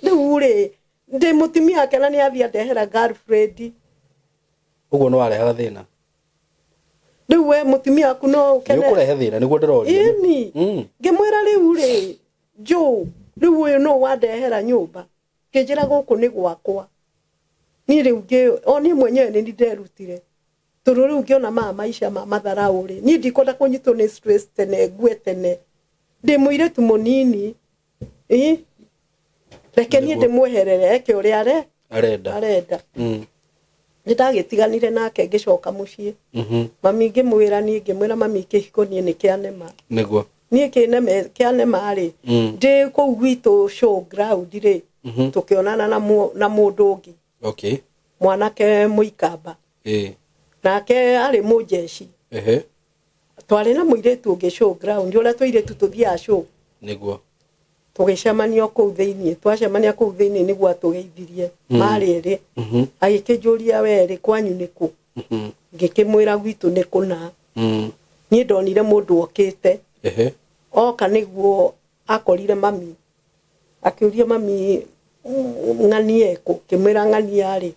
Rĩu rĩ, ndĩ mũtumia wake na nĩ athiĩ andehera girlfriend. Ũguo nĩ warehaga thĩna. Rĩu we mũtumia waku no Nĩ ũkene. ũkũrehe thĩna nĩguo ndĩroria. Ĩni. Ngĩmwĩra rĩu rĩ, Joe, rĩu ũyũ nũ wandehera nyũmba? Ngĩnjĩra gũkũ nĩ gwakwa. Niĩ rĩu o niĩ mwenyewe nĩ nderutire. Tondũ rĩu ngĩona maya maica ma matharaũ rĩ, niĩ ndikwenda kũnyitwo nĩ stress tene, ngue tene. Ndĩ mũirĩtu mũnini. Ĩ? Reke niĩ ndĩmweherere eke ũrĩa Arenda. arenda. Nĩ ndagĩtiganire nake ngĩcoka mũciĩ. Mami ngĩmwĩra, niĩ ngĩmwĩra mami kĩhiko niĩ nĩ kĩanema. Nĩguo. Niĩ kĩanema rĩ, ndĩ kũu gwitũ show ground rĩ, tũkĩonana na mũndũ ũngĩ. Mwanake mũikamba. Nake arĩ mũnjeci. Twarĩ na mũirĩtu ũngĩ show ground, ũrĩa tũirĩtu tũthiaga show. Nĩguo. Tũgĩcemania kũu thĩiniĩ, twacemania kũu thĩiniĩ nĩguo atũgeithirie. Marĩ erĩ. Agĩkĩnjũria we rĩ, kwanyu nĩ kũ? Ngĩkĩmwĩra gwitũ nĩ kũna. Niĩ ndonire mũndũ okĩte. Oka nĩguo akorire mami. Akĩũria mami, ng'ania ekũ? Ngĩmwĩra ng'ania rĩ,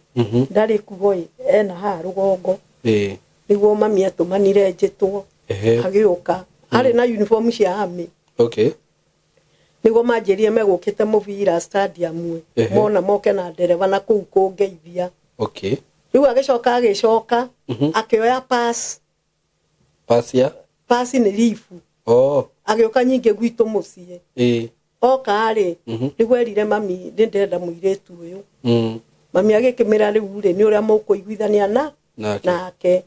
ndarĩ kuo ĩ, ena haha rũgongo. Nĩguo mami atũmanire njĩtwo. Agĩũka. Arĩ na uniform cia army. Nĩguo manjĩrire megũkĩte mũbira stadium. Mona moke na ndereba na kũu kũngeithia. Rĩu agĩcoka agĩcoka, akĩoya pass. Pass ya? Pass nĩ ribu. Agĩũka nyingĩ gwitũ mũciĩ. Oka rĩ, nĩguo erire mami nĩ ndĩrenda mũirĩtu ũyũ. Mami agĩkĩmĩra rĩu rĩ, nĩ ũrĩa mũkũiguithania na Nake. nake.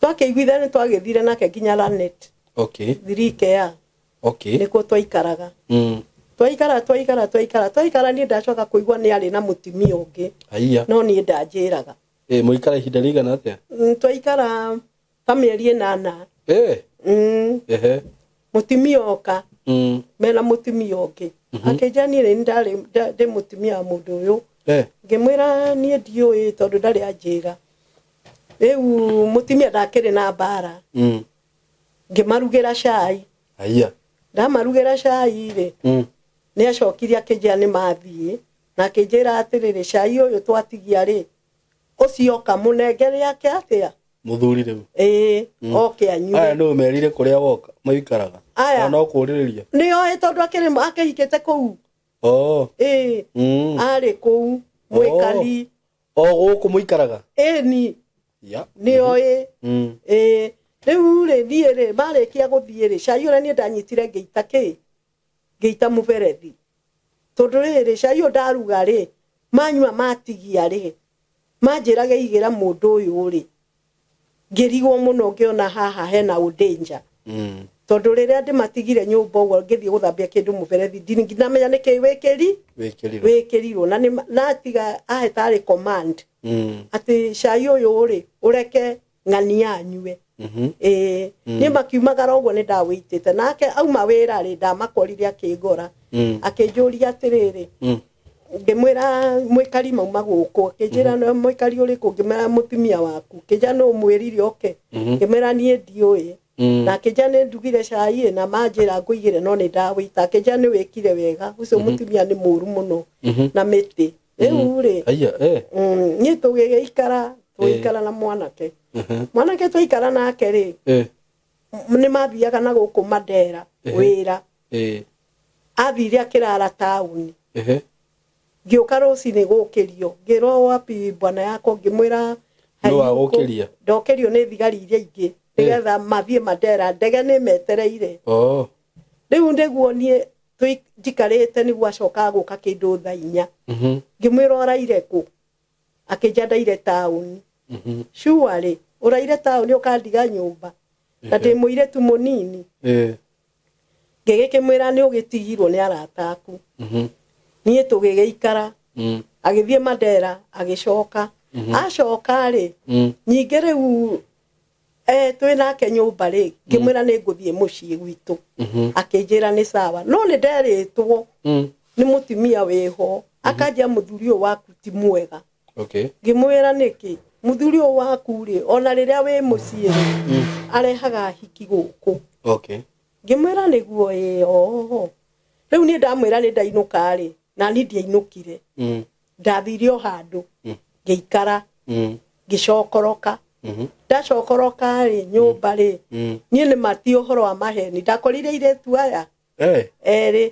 Twakĩiguithania twagĩthire nake nginya Lanet. Thirikea. Nĩkuo twaikaraga. Twaikara, twaikara, twaikara, twaikara, niĩ ndacoka kũigua nĩ arĩ na mũtumia ũngĩ. Aya. No niĩ ndanjĩraga. Mũikara ihinda rĩigana atĩa? Twaikara ta mĩeri 8. Mũtumia oka. Mena mũtumia ũngĩ. Akĩnjĩra niĩ nĩ ndarĩ, ndĩ mũtumia wa mũndũ ũyũ. Ngĩmwĩra niĩ ndiũĩ tondũ ndarĩ anjĩra. Rĩu mũtumia ndakĩrĩ na mbara. Ngĩmarugĩra cai. Aya. Ndamarugĩra cai rĩ, nĩ acokire akĩnjĩra nĩ mathiĩ. Na akĩnjĩra atĩrĩrĩ, cai ũyũ twatigia rĩ, ũcio oka mũnengere ake atĩa? Mũthuri rĩu. Ĩĩ, oke anyue. Aya nĩ ũmerire kũrĩa woka maikaraga. Aya. No kũrĩrĩria. Nĩ oĩ tondũ akĩhikĩte kũu. Ĩĩ. Arĩ kũu, mwĩkari. O gũkũ mũikaraga? Ĩni. Nĩ oĩ. Ĩĩ. Rĩu rĩ, niĩ rĩ, marĩkia gũthiĩ rĩ, cai ũrĩa niĩ ndanyitire ngĩita kĩ? Ngĩita mũberethi. Tondũ rĩrĩ, cai ũyũ ndaruga rĩ, manyua matigia rĩ, manjĩraga igĩra mũndũ ũyũ rĩ, ngĩrigwo mũno ngĩona haha hena danger. Tondũ rĩrĩa ndĩmatigire nyũmba ũguo ngĩthiĩ gũthambia kĩndũ mũberethi, ndinamenya nĩkĩ wĩkĩri? Wĩkĩrirwo. Wĩkĩrirwo. Na nĩ natiga ahe tarĩ command. Atĩ cai ũyũ rĩ, ũreke ng'ania anyue. Ĩĩ. Niĩ makiumagara ũguo nĩ ndawĩitĩte. Nake auma wĩra rĩ, ndamakorire akĩngora. Akĩnjũria atĩrĩrĩ, ngĩmwĩra mwĩkari mauma gũkũ. Akĩnjĩra no mwĩkari ũrĩkũ? Ngĩmwĩra mũtumia waku. Akĩnjĩra nũ ũmwĩrire oke? Ngĩmwĩra niĩ ndiũĩ. Na akĩnjĩra nĩ ndugire cai na manjĩra ngũigĩre no nĩ ndawĩita. Akĩnjĩra nĩ wĩkire wega. Ũcio mũtumia nĩ mũũru mũno. Na mĩtĩ. Rĩu rĩ, Aya, niĩ tũgĩgĩikara, tũgĩikara na mwanake. Mwanake twaikara nake rĩ, nĩ mathiaga na gũkũ Mandera wĩra. Athire akĩrara taũni. Ehe. Ngĩũka rũcinĩ gũkĩrio, ngĩrwo wapi bwana yako, ngĩmwĩra Nũ wagũkĩria? Ndokĩrio nĩ thigari iria ingĩ nĩgetha mathiĩ Mandera, ndege nĩ metereire. Oh. Rĩu nĩguo niĩ njikarĩte nĩguo acoka gũka kĩndũ thaa inya. Mhm. Ngĩmwĩra ũraire kũ, akĩnja ndaire taũni. Mhm. Sure ũraire taũni ũkandiga nyũmba na ndĩ mũirĩtu mũnini. Eh. Ngĩgĩkĩmwĩra nĩ ũgĩtigirwo nĩ arata aku. Mhm. Niĩ tũgĩgĩikara. Mm. Agĩthiĩ Mandera agĩcoka. Acoka rĩ, nyingĩ rĩu twĩ nake nyũmba rĩ, ngĩmwĩra nĩ ngũthiĩ mũciĩ gwitũ. Akĩnjĩra nĩ sawa, no nĩ nderĩtwo nĩ mũtumia wĩho akanjia mũthuri ũyũ waku ti mwega. Okay. Ngĩmwĩra nĩkĩ mũthuri ũyũ waku rĩ, ona rĩrĩa wĩ mũciĩ rĩ, arehaga hiki gũkũ. Okay. Ngĩmwĩra nĩguo ĩĩ oho. Rĩu niĩ ndamwĩra nĩ ndainũka rĩ, na niĩ ndiainũkire. Ndathire o handũ ngĩikara, ngĩcokoroka. Ndacokoroka rĩ, nyũmba rĩ, niĩ nĩ mati ũhoro wa maheni, ndakorire airĩtu aya erĩ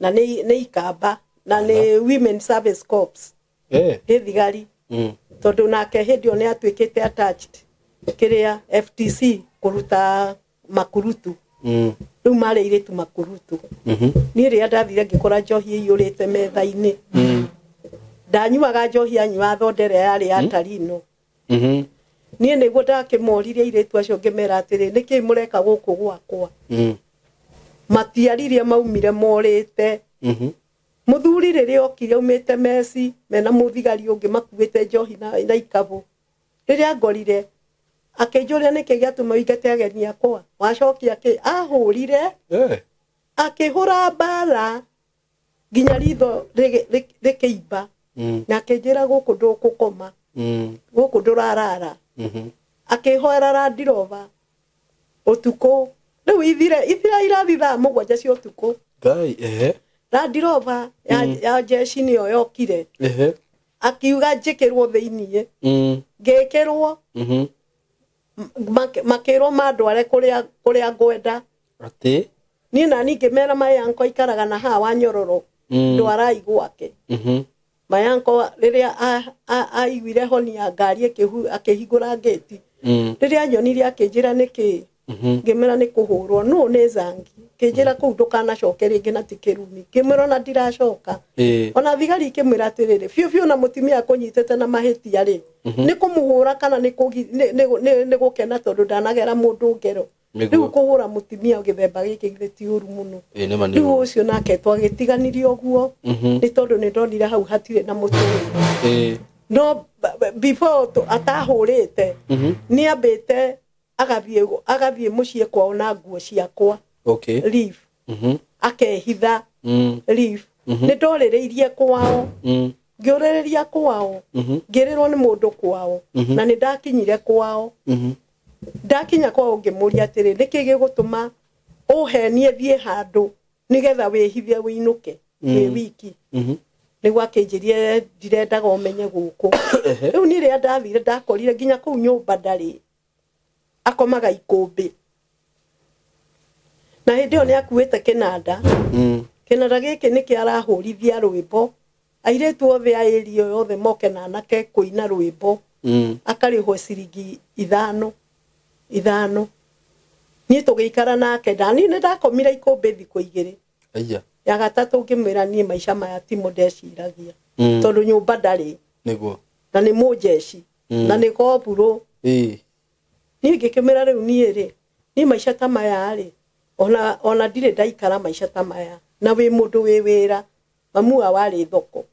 na nĩ ikamba na nĩ Women Service Corps. Nĩ thigari. Tondũ nake hĩndĩ ĩyo nĩ atuĩkĩte attached kĩrĩa FTC kũruta makurutu. Rĩu marĩ airĩtu makurutu. Niĩ rĩrĩa ndathire ngĩkora njohi ĩiyũrĩte metha-inĩ. Ndanyuaga njohi, anyuaga thonda ĩrĩa yarĩ ya Tarino. Niĩ nĩguo ndakĩmoririe airĩtu acio ngĩmera atĩrĩ, nĩkĩĩ mũreka gũkũ gwakwa? Matiaririe, maumire morĩte. Mũthuri rĩrĩa okire aumĩte meci mena mũthigari ũngĩ makuĩte njohi na ikabũ. Rĩrĩa ngorire akĩnjũria nĩkĩ gĩatũma ũingate ageni akwa, wacokia kĩ? Ahũrire akĩhũra mbara nginya ritho rĩkĩimba. Na akĩnjĩra gũkũ ndũgũkoma, gũkũ ndũrarara. Akĩhoera Land Rover ũtukũ. Rĩu ithire irathi thaa 7 cia ũtukũ. Ngai, ehe. Land Rover ya jeshi nĩyo yokire. Ehe. Akiuga njĩkĩrwo thĩiniĩ. Ngĩkĩrwo. Makĩrwo mandware kũrĩa ngwenda. Atĩ? Niĩ nani ngĩmera mayanko aikaraga na haha wa Nyororo. Ndwarai gwake. Mayanko rĩrĩa aiguire honi ya ngari akĩhingũra ngĩti. Rĩrĩa nyonire akĩnjĩra nĩkĩ? Ngĩmwĩra nĩ kũhũrwo, nũ nĩ zangi. Ngĩnjĩra kũu ndũkanacoke rĩngĩ na ti kĩrumi. Ngĩmwĩra ona ndiracoka. Ona thigari ikĩmwĩra atĩrĩrĩ, biũ biũ na mũtumia akũnyitĩte na mahĩtia rĩ, nĩ kũmũhũra kana nĩ gũkena tondũ ndanagera mũndũ ngero. Rĩu kũhũra mũtumia gĩthemba gĩkĩ githĩ ti ũru mũno. Rĩu ũcio nake twagĩtiganirie ũguo, nĩ tondũ nĩ ndonire hau hatirĩ na mũtũrĩre. No before atahũrĩte, nĩ ambĩte agathiĩ mũciĩ kwao na nguo ciakwa. Okay. Leave. Akehitha. Leave. Nĩ ndorĩrĩirie kwao. Ngĩũrĩrĩria kwao. Ngĩrĩrwo nĩ mũndũ kwao. Na nĩ ndakinyire kwao. Ndakinya kwao ngĩmũria atĩrĩ, nĩkĩ gĩgũtũma ũhenie thiĩ handũ nĩgetha wĩhithe wĩinũke wĩ wiki? Nĩguo akĩnjĩrie ndirendaga ũmenye gũkũ. Rĩu niĩ rĩrĩa ndathire ndakorire nginya kũu nyũmba ndarĩ, akomaga ikũmbĩ. Na hĩndĩ ĩyo nĩ akuĩte kĩnanda. Kĩnanda gĩkĩ nĩkĩo arahũrithia rwĩmbo. Airĩtu othe a area yothe moke na anake kũina rwĩmbo. Akarĩhwo ciringi 5 5. Niĩ tũgĩikara nake, niĩ nĩ ndakomire ikũmbĩ thikũ 2. Aya. Ya gatatũ ngĩmwĩra niĩ maica maya timo ndeciragia. Tondũ nyũmba ndarĩ. Nĩguo. Na nĩ mũnjeci. Na nĩ koburũ. Niĩ ngĩkĩmwĩra rĩu niĩ rĩ, niĩ maica ta maya rĩ, ona ndirĩ ndaikara maica ta maya. Na wĩ mũndũ wĩ wĩra, mamu wa warĩ thoko.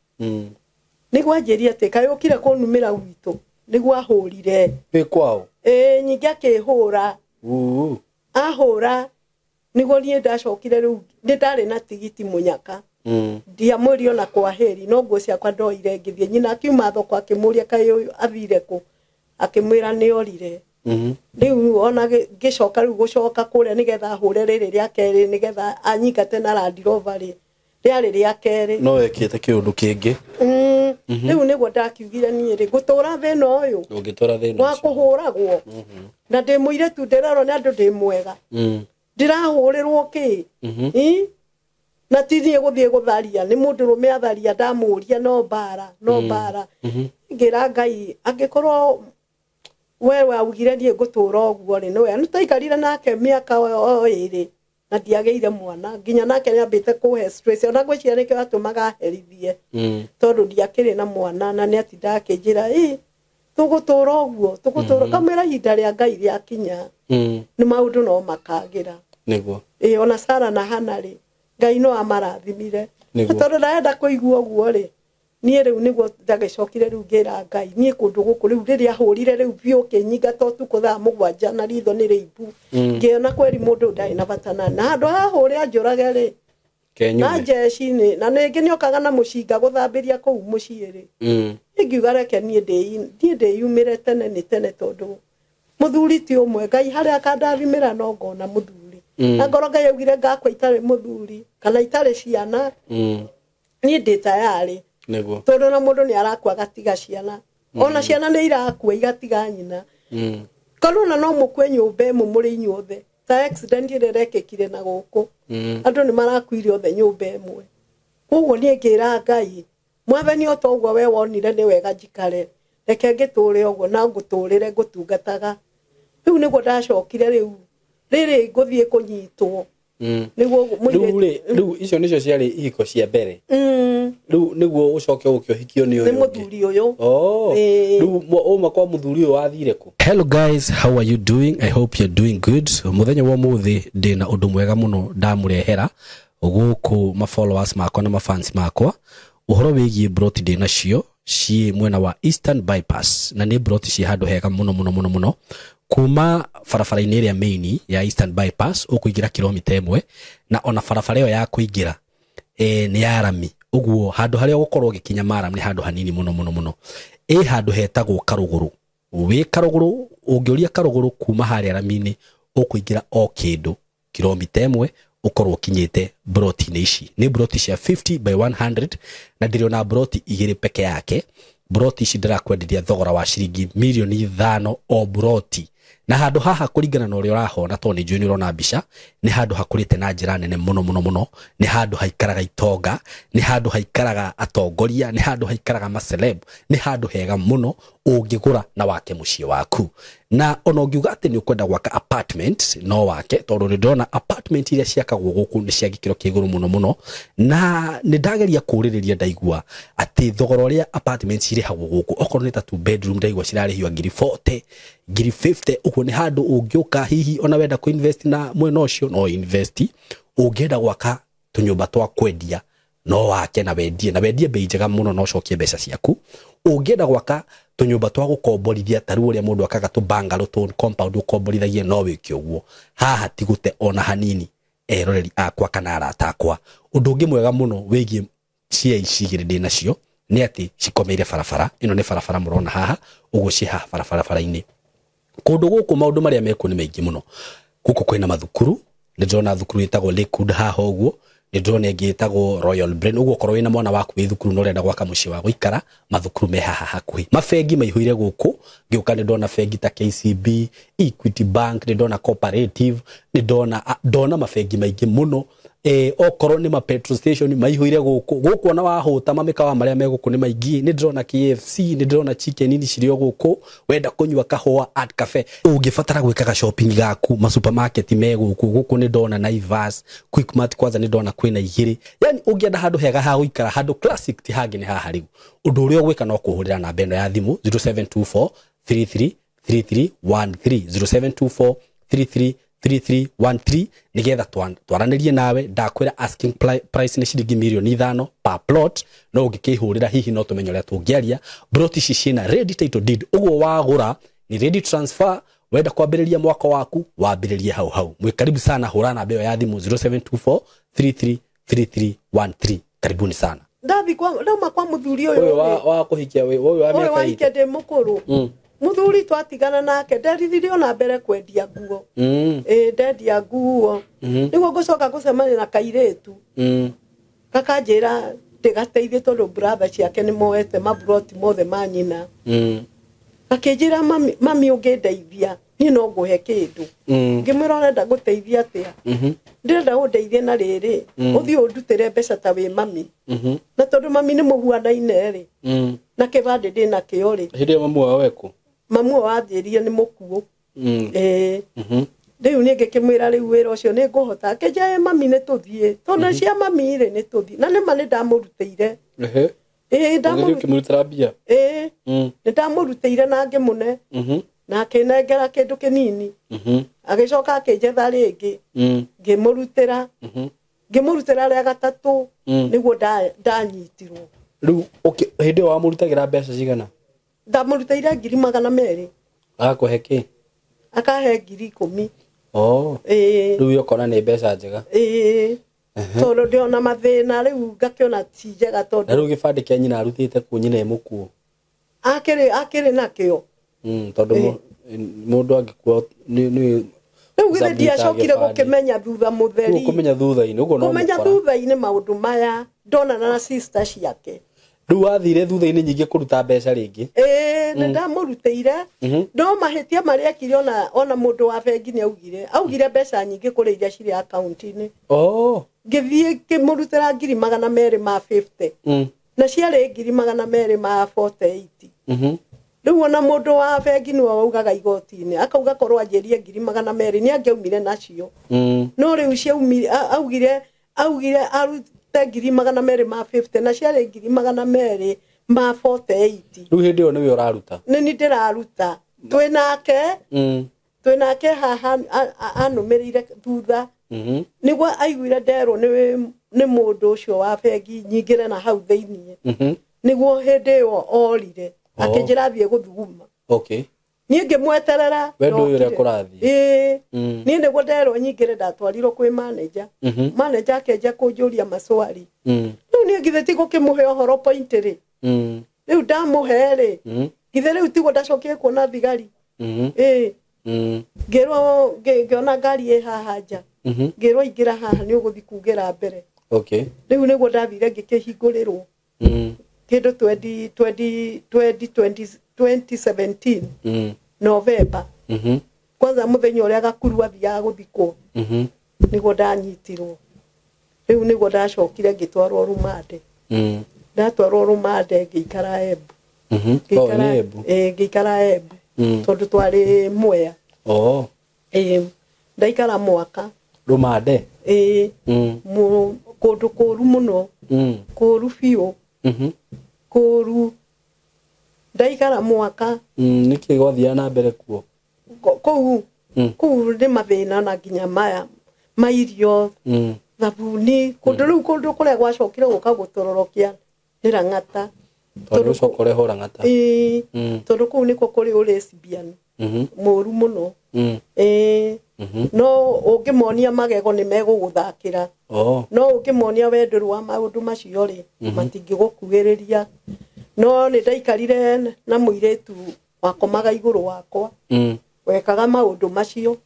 Nĩguo anjĩrie atĩ kaĩ ũkire kũnumĩra gwitũ, nĩguo ahũrire. Wĩ kwao? Ĩĩ, nyingĩ akĩhũra. Ahũra, nĩguo niĩ ndacokire rĩu, nĩ ndarĩ na tigiti mũnyaka. Ndiamwĩrire ona kwaheri, no nguo ciakwa ndoire ngĩthiĩ. Nyina akiuma thoko akĩmũria kaĩ ũyũ athire kũ, akĩmwĩra nĩ orire. Rĩu ona ngĩcoka rĩu gũcoka kũrĩa nĩgetha ahũre rĩrĩ rĩa kerĩ nĩgetha anyingate na Land Rover rĩ, rĩarĩ rĩa kerĩ. No wekĩte kĩũndũ kĩngĩ. Rĩu nĩguo ndakiugire niĩ rĩ, ngũtũra thĩna ũyũ. Ũngĩtũra thĩna wa ũcio. kũhũragwo. Na ndĩ mũirĩtu ndĩrerwo nĩ andũ ndĩ mwega. Ndĩrahũrĩrwo kĩ? Na ti niĩ gũthiĩ gũtharia, nĩ mũndũrũme atharia ndamũria no mbara, no mbara. Ngĩra Ngai angĩkorwo we waugire niĩ ngũtũra ũguo rĩ, nĩwe nĩ twaikarire nake mĩaka o ĩrĩ na ndiagĩire mwana, nginya nake nĩambĩte kũhe stress, ona ngwĩciria nĩkĩo atũmaga aherithie tondũ ndiakĩrĩ na mwana, na nĩatindaga akĩnjĩra ĩ tũgũtũra ũguo tũgũtũra, kamwĩra ihinda rĩa Ngai rĩakinya nĩ maũndũ no makagĩra. Nĩguo. Ĩ ona Sara na Hana rĩ, Ngai no amarathimire. Tondũ ndarenda kũigua ũguo rĩ, niĩ rĩu nĩguo ndagĩcokire rĩu ngĩra Ngai niĩ kũndũ gũkũ rĩu rĩrĩa hũrire rĩu biũ kĩnyingata ũtukũ thaa 7 na ritho nĩ rĩimbu, ngĩona kweri mũndũ ndarĩ na bata na handũ hahũre anjũrage rĩ na njeci-inĩ, na ningĩ nĩokaga na mũcinga gũthambĩria kũu mũciĩ rĩ, ingiuga reke niĩ ndĩyumĩre tene nĩ tene tondũ mũthuri ti ũmwe, Ngai harĩa akandathimĩra no ngona mũthuri. Na ngoro Ngai augire ngakwa itarĩ mũthuri kana itarĩ ciana, niĩ ndĩ tayarĩ. Nĩguo. Tondũ na mũndũ nĩ arakua agatiga ciana, ona ciana nĩ irakua igatiga nyina. Korwo na no mũkue nyũmba ĩmwe mũrĩ inyuothe, ta accident ĩrĩa ĩrekĩkire na gũkũ, andũ nĩ marakuire othe nyũmba ĩmwe. Koguo niĩ ngĩra Ngai mwathani o ta ũguo we wonire nĩ wega njikare, reke ngĩtũre ũguo na ngũtũrĩre ngũtungataga. Rĩu nĩguo ndacokire rĩu rĩrĩ ngũthiĩ kũnyitwo. Nĩguo rĩu rĩu icio nĩcio ciarĩ ihiko cia mbere. Rĩu nĩguo ũcoke ũke ũhikio nĩ ũyũ nĩ mũthuri ũyũ. Rĩu uma kwa mũthuri ũyũ wathire kũ? Hello guys, how are you doing? I hope you're doing good. Mũthenya wa ũmũthĩ ndĩna ũndũ mwega mũno ndamũrehera gũkũ ma followers makwa na ma fans makwa, ũhoro wĩgiĩ broti ndĩnacio ciĩ mwena wa Eastern Bypass, na nĩ broti ciĩ handũ hega mũno mũno mũno mũno, kuma barabara-inĩ ĩrĩa main ya Eastern Bypass ũkũingĩra kilomita 1, na ona barabara ĩyo ya kũingĩra nĩ ya rami, ũguo handũ harĩa ũgũkorwo ũgĩkinya maram nĩ handũ hanini mũno mũno mũno. Ĩ handũ hetagwo Karũgũrũ, wĩ Karũgũrũ ũngĩũria Karũgũrũ kuma harĩa rami-inĩ ũkũingĩra o kĩndũ kilomita 1 ũkorwo ũkinyĩte broti-inĩ ici. Nĩ broti cia 50 by 100 na ndĩrĩ broti 2 peke yake. Broti ici ndĩrakwenderia thogora wa ciringi milioni 5 o broti. Na handũ haha kũringana na ũrĩa ũrahona, tondũ nĩ njũĩ nĩ ũrona mbica, nĩ handũ hakũrĩte na njĩra nene mũno mũno mũno, nĩ handũ haikaraga itonga, nĩ handũ haikaraga atongoria, nĩ handũ haikaraga maceleb, nĩ handũ hega mũno ũngĩgũra na wake mũciĩ waku. Na ona ũngiuga atĩ nĩ ũkwenda gwaka apartment no wake, tondũ nĩ ndĩrona apartment iria ciakagwo gũkũ nĩ cia gĩkĩro kĩa igũrũ mũno mũno, na nĩ ndageria kũũrĩrĩria ndaigua atĩ thogora ũrĩa apartment cirĩhagwo gũkũ, okorwo nĩ ta 2 bedroom ndaigua cirarĩhio ngiri 40, ngiri 50, ũguo nĩ handũ ũngĩũka hihi ona wenda kũ invest na mwena ũcio no invest, ũngĩenda gwaka tũnyũmba twa kwendia no wake na wendie, na wendie bei njega mũno na ũcokie mbeca ciaku. Ũngĩenda gwaka tũnyũmba twa gũkomborithia ta rĩu ũrĩa mũndũ akaga tũ bungalow tũ compound ũkomborithagie no wĩke ũguo. Haha ti gũte ona hanini eroreri akwa kana arata akwa. Ũndũ ũngĩ mwega mũno wĩgiĩ cia ici igĩrĩ ndĩ nacio nĩ atĩ cikomeire barabara ĩno, nĩ barabara mũrona haha ũguo, ciĩ haha barabara-inĩ. Kũndũ gũkũ maũndũ marĩa mekuo nĩ maingĩ mũno. Gũkũ kwĩna mathukuru, nĩ ndĩrona thukuru ĩtagwo Lakewood haha ũguo, nĩ ndĩrona ĩngĩ ĩtagwo Royal Brain, ũguo okorwo wĩna mwana waku wĩ thukuru na ũrenda gwaka mũciĩ wa gũikara, mathukuru me haha hakuhĩ. Mabengi maihũire gũkũ, ngĩũka nĩ ndona bengi ta KCB, Equity Bank, nĩ ndona Cooperative, nĩ ndona mabengi maingĩ mũno. Okorwo nĩ ma petrol station maihũire gũkũ, gũkũ ona wahũta mamĩkawa marĩa me gũkũ nĩ maingĩ, nĩ ndĩrona KFC, nĩ ndĩrona chicken ini cirĩ o gũkũ, wenda kũnyua kahũa Art Cafe, ũngĩbatara gwĩkaga shopping gaku ma supermarket me gũkũ, gũkũ nĩ ndona Naivas, Quickmart kwanza nĩ ndona kwĩna 2, yani ũngĩenda handũ hega ha gũikara, handũ classic ti hangĩ nĩ haha rĩu. Ũndũ ũrĩa ũgwĩka no kũhũrĩra namba ĩno ya thimũ 0724 33 3313, 0724 33 3313, nigetha twaranĩrie nawe. Ndakwĩra asking price nĩ ciringi milioni 5 per plot, no ũngĩkĩhũrĩra hihi no tũmenye ũrĩa tũngĩaria. Broti ici ciĩna ready title deed, ũguo wagũra ni ready transfer, wenda kwambĩrĩria mwaka waku wambĩrĩrie hau hau. Mwĩ karibu sana, hũra namba ĩyo ya thimũ 0724 33 3313. Karibuni sana. Ndathi kwa ndauma kwa mũthuri ũyũ wa kũhikia ũyũ wa mĩaka ĩtũ ndĩ mũkũrũ. Mũthuri twatigana nake nderithirie ona mbere kwendia nguo. Ndendia nguo. Nĩguo ngũcoka gũcemania na kairĩtu. Gakanjĩra ndĩgateithie tondũ brother ciake nĩ moete maburoti mothe ma nyina. Gakĩnjĩra mami ũngĩndeithia, Niĩ no ngũhe kĩndũ. Ngĩmwĩra ũrenda ngũteithia atĩa? Ndĩrenda ũndeithie na rĩrĩ, ũthiĩ ũndutĩre mbeca ta wĩ mami. Na tondũ mami nĩ mũhuanaine rĩ, na kĩbandĩ ndĩna kĩo rĩ. Hĩndĩ ĩyo mamu wao ekũ? Mamu wao anjĩrire nĩ mũkuũ. Ĩĩ. Rĩu niĩ ngĩkĩmwĩra rĩu wĩra ũcio nĩ ngũhota. Akĩnjĩra mami nĩ tũthiĩ. Tondũ cia mami rĩ nĩ tũthiĩ. Na nĩma nĩ ndamũrutĩire. Ĩĩ ndamũrutĩire. Ũkĩmũrutĩra mbia? Ĩĩ. Nĩ ndamũrutĩire na ngĩmũne. Na akĩnengera kĩndũ kĩnini. Agĩcoka akĩnjetha rĩngĩ. Ngĩmũrutĩra. Ngĩmũrutĩra rĩa gatatũ nĩguo ndanyitirwo. Rĩu hĩndĩ ĩyo wamũrutagĩra mbeca cigana? Ndamũrutĩire 200,000. Agakũhe kĩ? Akahe 10,000. Oh. Ĩĩ. Rĩu ũkona nĩ mbeca njega. Ĩĩ. Tondũ ndĩona mathĩna rĩu ngakĩona ti njega tondũ. Na rĩu gĩbandĩ kĩa nyina arutĩte kũ nyina e mũkuũ? Akĩrĩ nakĩo. Tondũ mũndũ angĩkua nĩ rĩu githĩ ndiacokire gũkĩmenya thutha mũtheri. Kũmenya thutha-inĩ ũguo no kũmenya thutha-inĩ maũndũ maya ndonana na sister ciake. Rĩu wathire thutha-inĩ nyingĩ kũruta mbeca rĩngĩ? Ĩĩ nĩ ndamũrutĩire. No mahĩtia marĩa ekire ona mũndũ wa bengi nĩ augire. Augire mbeca nyingĩ kũrĩ iria cirĩ akaunti-inĩ. Oh. Ngĩthiĩ ngĩmũrutĩra 250,000. Na ciarĩ 248,000. Rĩu ona mũndũ wa bengi nĩwe waugaga igoti-inĩ akauga korwo anjĩrie 200,000 nĩ angĩaumire nacio. No rĩu ciaumire augire arute 250,000 na ciarĩ 248,000. Rĩu hĩndĩ ĩyo nĩwe ũraruta? Nĩ niĩ ndĩraruta. Twĩ nake haha anũmĩrĩire thutha. Nĩguo aiguire nderwo nĩ mũndũ ũcio wa bengi nyingĩre na hau thĩiniĩ. Nĩguo hĩndĩ ĩyo orire. Akĩnjĩra thiĩ gũthuguma. Okay. Niĩ ngĩmweterera. We ndũĩ ũrĩa kũrathiĩ. Ĩĩ. Niĩ nĩguo nderwo nyingĩre ndatwarirwo kwĩ manager. Manager akĩanjia kũnjũria maswali. Rĩu niĩ githĩ ti gũkĩmũhe ũhoro point rĩ. Rĩu ndamũhe rĩ. Githĩ rĩu tiguo ndacokire kuona thigari. Ĩĩ. Ngĩrwo ngĩona ngari ĩ haha nja. Ngĩrwo ingĩra haha nĩ ũgũthiĩ kugĩra mbere. Okay. Rĩu nĩguo ndathire ngĩkĩhingũrĩrwo. Kĩndũ 2017 November. Kwanza mũthenya ũrĩa Gakuru athiaga gũthikwo. Nĩguo ndanyitirwo. Rĩu nĩguo ndacokire ngĩtwarwo rũmande. Ndatwarwo rũmande ngĩikara Embu. Ngĩikara Embu. Tondũ twarĩ Mwea. Oh. Ndaikara mwaka. Rũmande? Ĩĩ. Kũndũ kũru mũno. Kũru biũ. Kũru. Ndaikara mwaka. Nĩkĩ gwathiaga na mbere kuo? Kũu kũu nĩ mathĩna na nginya maya ma irio, thabuni, kũndũ rĩu kũndũ kũrĩa gwacokire gũka gũtororokia nĩ Lang'ata. Tondũ ũcoka ũrehwo Lang'ata. Ĩĩ. Tondũ kũu nĩkuo kũrĩ ũlesbian mũru mũno. Ĩĩ. No ũngĩmonia magego nĩ megũgũthakĩra. No ũngĩmonia wendo wa maũndũ macio rĩ, matingĩgũkuhĩrĩria. No nĩ ndaikarire na mũirĩtu wakomaga igũrũ wakwa. Wekaga maũndũ macio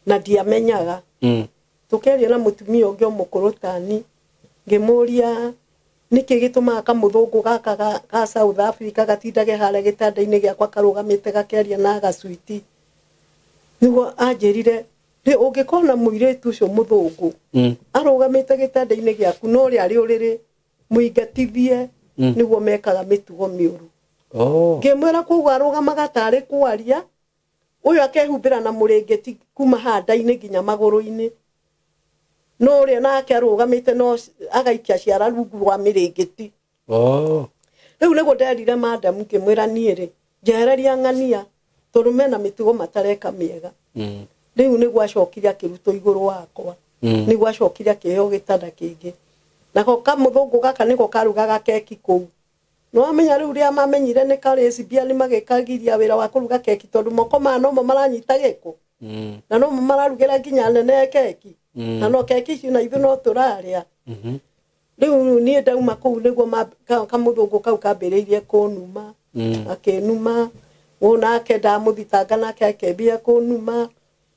na ndiamenyaga. Tũkĩaria na mũtumia ũngĩ o mũkũrũ tani, ngĩmũria nĩkĩ gĩtũmaga kamũthũngũ gaka ga South Africa gatindage harĩa gĩtanda-inĩ gĩakwa karũgamĩte gakĩaria na gacuiti. Nĩguo anjĩrire, rĩ ũngĩkona mũirĩtu ũcio mũthũngũ arũgamĩte gĩtanda-inĩ gĩaku no ũrĩa arĩ ũrĩrĩ mũingatithie nĩguo mekaga mĩtugo mĩũru. Ngĩmwĩra koguo arũgamaga tarĩ kwaria, ũyũ akehumbĩra na mũrĩngĩti kuma handa-inĩ nginya magũrũ-inĩ. No ũrĩa nake arũgamĩte no agaikia ciara rungu rwa mĩrĩngĩti. Rĩu nĩguo nderire madam ngĩmwĩra niĩ rĩ, njehereria ng'ania tondũ mena mĩtugo matareka mĩega. Rĩu nĩguo acokire akĩrutwo igũrũ wakwa. Nĩguo acokire akĩheo gĩtanda kĩngĩ. Nako kamũthũngũ gaka nĩko karugaga keki kũu. No amenya rĩu rĩa mamenyire nĩ karĩcibia nĩ magĩkagiria wĩra wa kũruga keki tondũ moko maya nomo maranyita gĩko. Na nomo mararugĩra nginya nene keki. Na no keki icio na ithuĩ no tũrarĩa. Rĩu niĩ ndauma kũu nĩguo kamũthũngũ kau kambĩrĩirie kũnuma. Akĩnuma. Nake ndamũthitanga nake akĩambia kũnuma.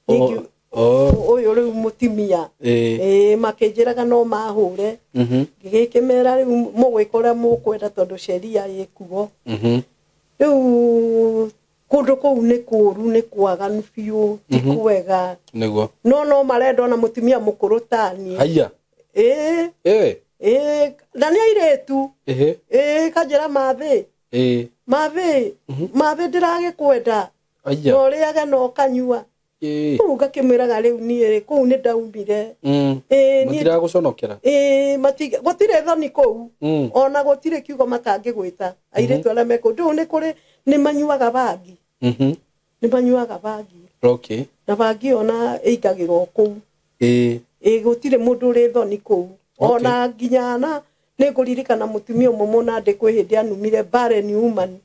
Ũyũ rĩu mũtimia. Ĩĩ makĩnjĩraga no mahũre. Ngĩgĩkĩmera rĩu mũgwĩka ũrĩa mũkwenda tondũ sheria ĩkuo. Rĩu Kũndũ kũu nĩ kũũru nĩ kwaganu biũ ti kwega. Nĩguo. No marenda ona mũtumia mũkũrũ tani. Haya. Ĩĩ. Ĩĩ na nĩ airĩtu. Ĩĩ kanjĩra mathĩ. Ĩĩ. Mathĩ. Mathĩ ndĩragĩkwenda. Aya. No ũrĩage na ũkanyua. Ĩĩ. Rĩu ngakĩmwĩraga rĩu niĩ kũu nĩ ndaumire. Ĩĩ niĩ Matiragũconokera. Ĩĩ gũtirĩ thoni kũu. Ona gũtirĩ kiugo matangĩgwĩta. Airĩtu arĩa me kũu. Ndũĩ nĩ kũrĩ nĩ manyuaga bangi. Nĩ manyuaga bangi. Okay. Na bangi ona ĩingagĩrwo kũu. Ĩĩ. Ĩĩ gũtirĩ mũndũ ũrĩ thoni kũu. Ona nginya na nĩ ngũririkana mũtumia ũmwe mũnandĩ kwĩ hĩndĩ anumire barren woman.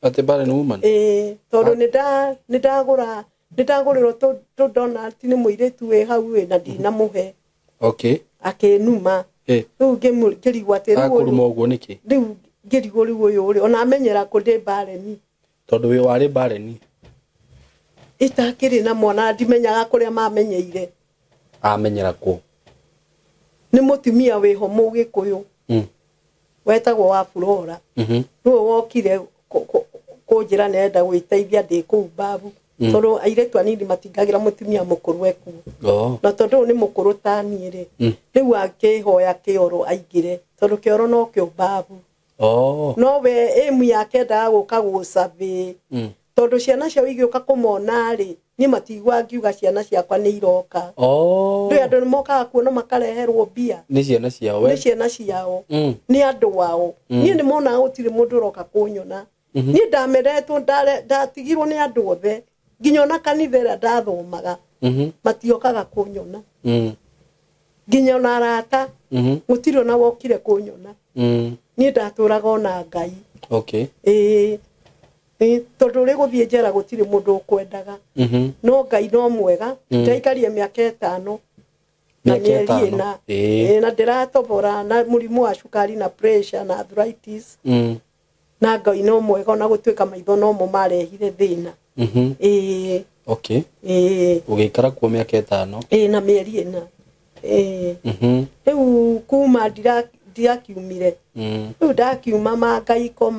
Atĩ barren woman? Ĩĩ tondũ nĩ ndagũra nĩ ndagũrĩrwo tũ donut nĩ mũirĩtu wĩ hau ĩ na ndinamũhe. Okay. Akĩnuma. Rĩu ngĩrigwo atĩ rĩu Akũruma ũguo nĩkĩ? Rĩu ngĩrigwo rĩu ũyũ rĩ ona amenyera kũ ndĩ barren. Tondũ wĩ warĩ barren. Itakĩrĩ na mwana ndimenyaga kũrĩa mamenyeire. Amenyera kũ? Nĩ mũtumia wĩho mũgĩkũyũ. Wetagwo wa Flora. Nĩwe wokire kũnjĩra nĩarenda gwĩteithia ndĩ kũu mbabu. Tondũ airĩtu anini matingagĩra mũtumia mũkũrũ ekuo. Na tondũ ũyũ nĩ mũkũrũ ta niĩ rĩ. Rĩu akĩhoya kĩoro aingĩre tondũ kĩoro no kĩo mbabu. No we ĩmu yake endaga gũka gũcathĩ. Tondũ ciana ciao igĩũka kũmona rĩ niĩ matigua ngiuga ciana ciakwa nĩ iroka. Ndũĩ andũ nĩ mokaga kuona makareherwo mbia. Nĩ ciana ciao. Nĩ ciana ciao. Nĩ andũ ao. Niĩ nĩ monaga gũtirĩ mũndũ ũroka kũnyona. Niĩ ndameretwo ndatigirwo nĩ andũ othe nginya ona kanitha ĩrĩa ndathomaga. Matiokaga kũnyona. Nginya ona arata. Gũtirĩ ona wokire kũnyona. Niĩ ndatũraga ona Ngai. Okay. Ĩĩ. Tondũ ũrĩ gũthiĩ njera gũtirĩ mũndũ ũkwendaga. No Ngai no mwega. Ndaikarie mĩaka 5. Na Mĩaka mĩeri 5. ĩna. Ĩĩ na ndĩratobora na mũrimũ wa cukari na pressure na arthritis. Na Ngai no mwega ona gũtuĩka maitho no mo marehire thĩna. Ĩĩ. Okay. Ĩĩ. Ũgĩikara kuo mĩaka 5. Ĩĩ na mĩeri 4. Ĩĩ. Rĩu kuma ndirakiumire. Rĩu ndakiuma mangaiko.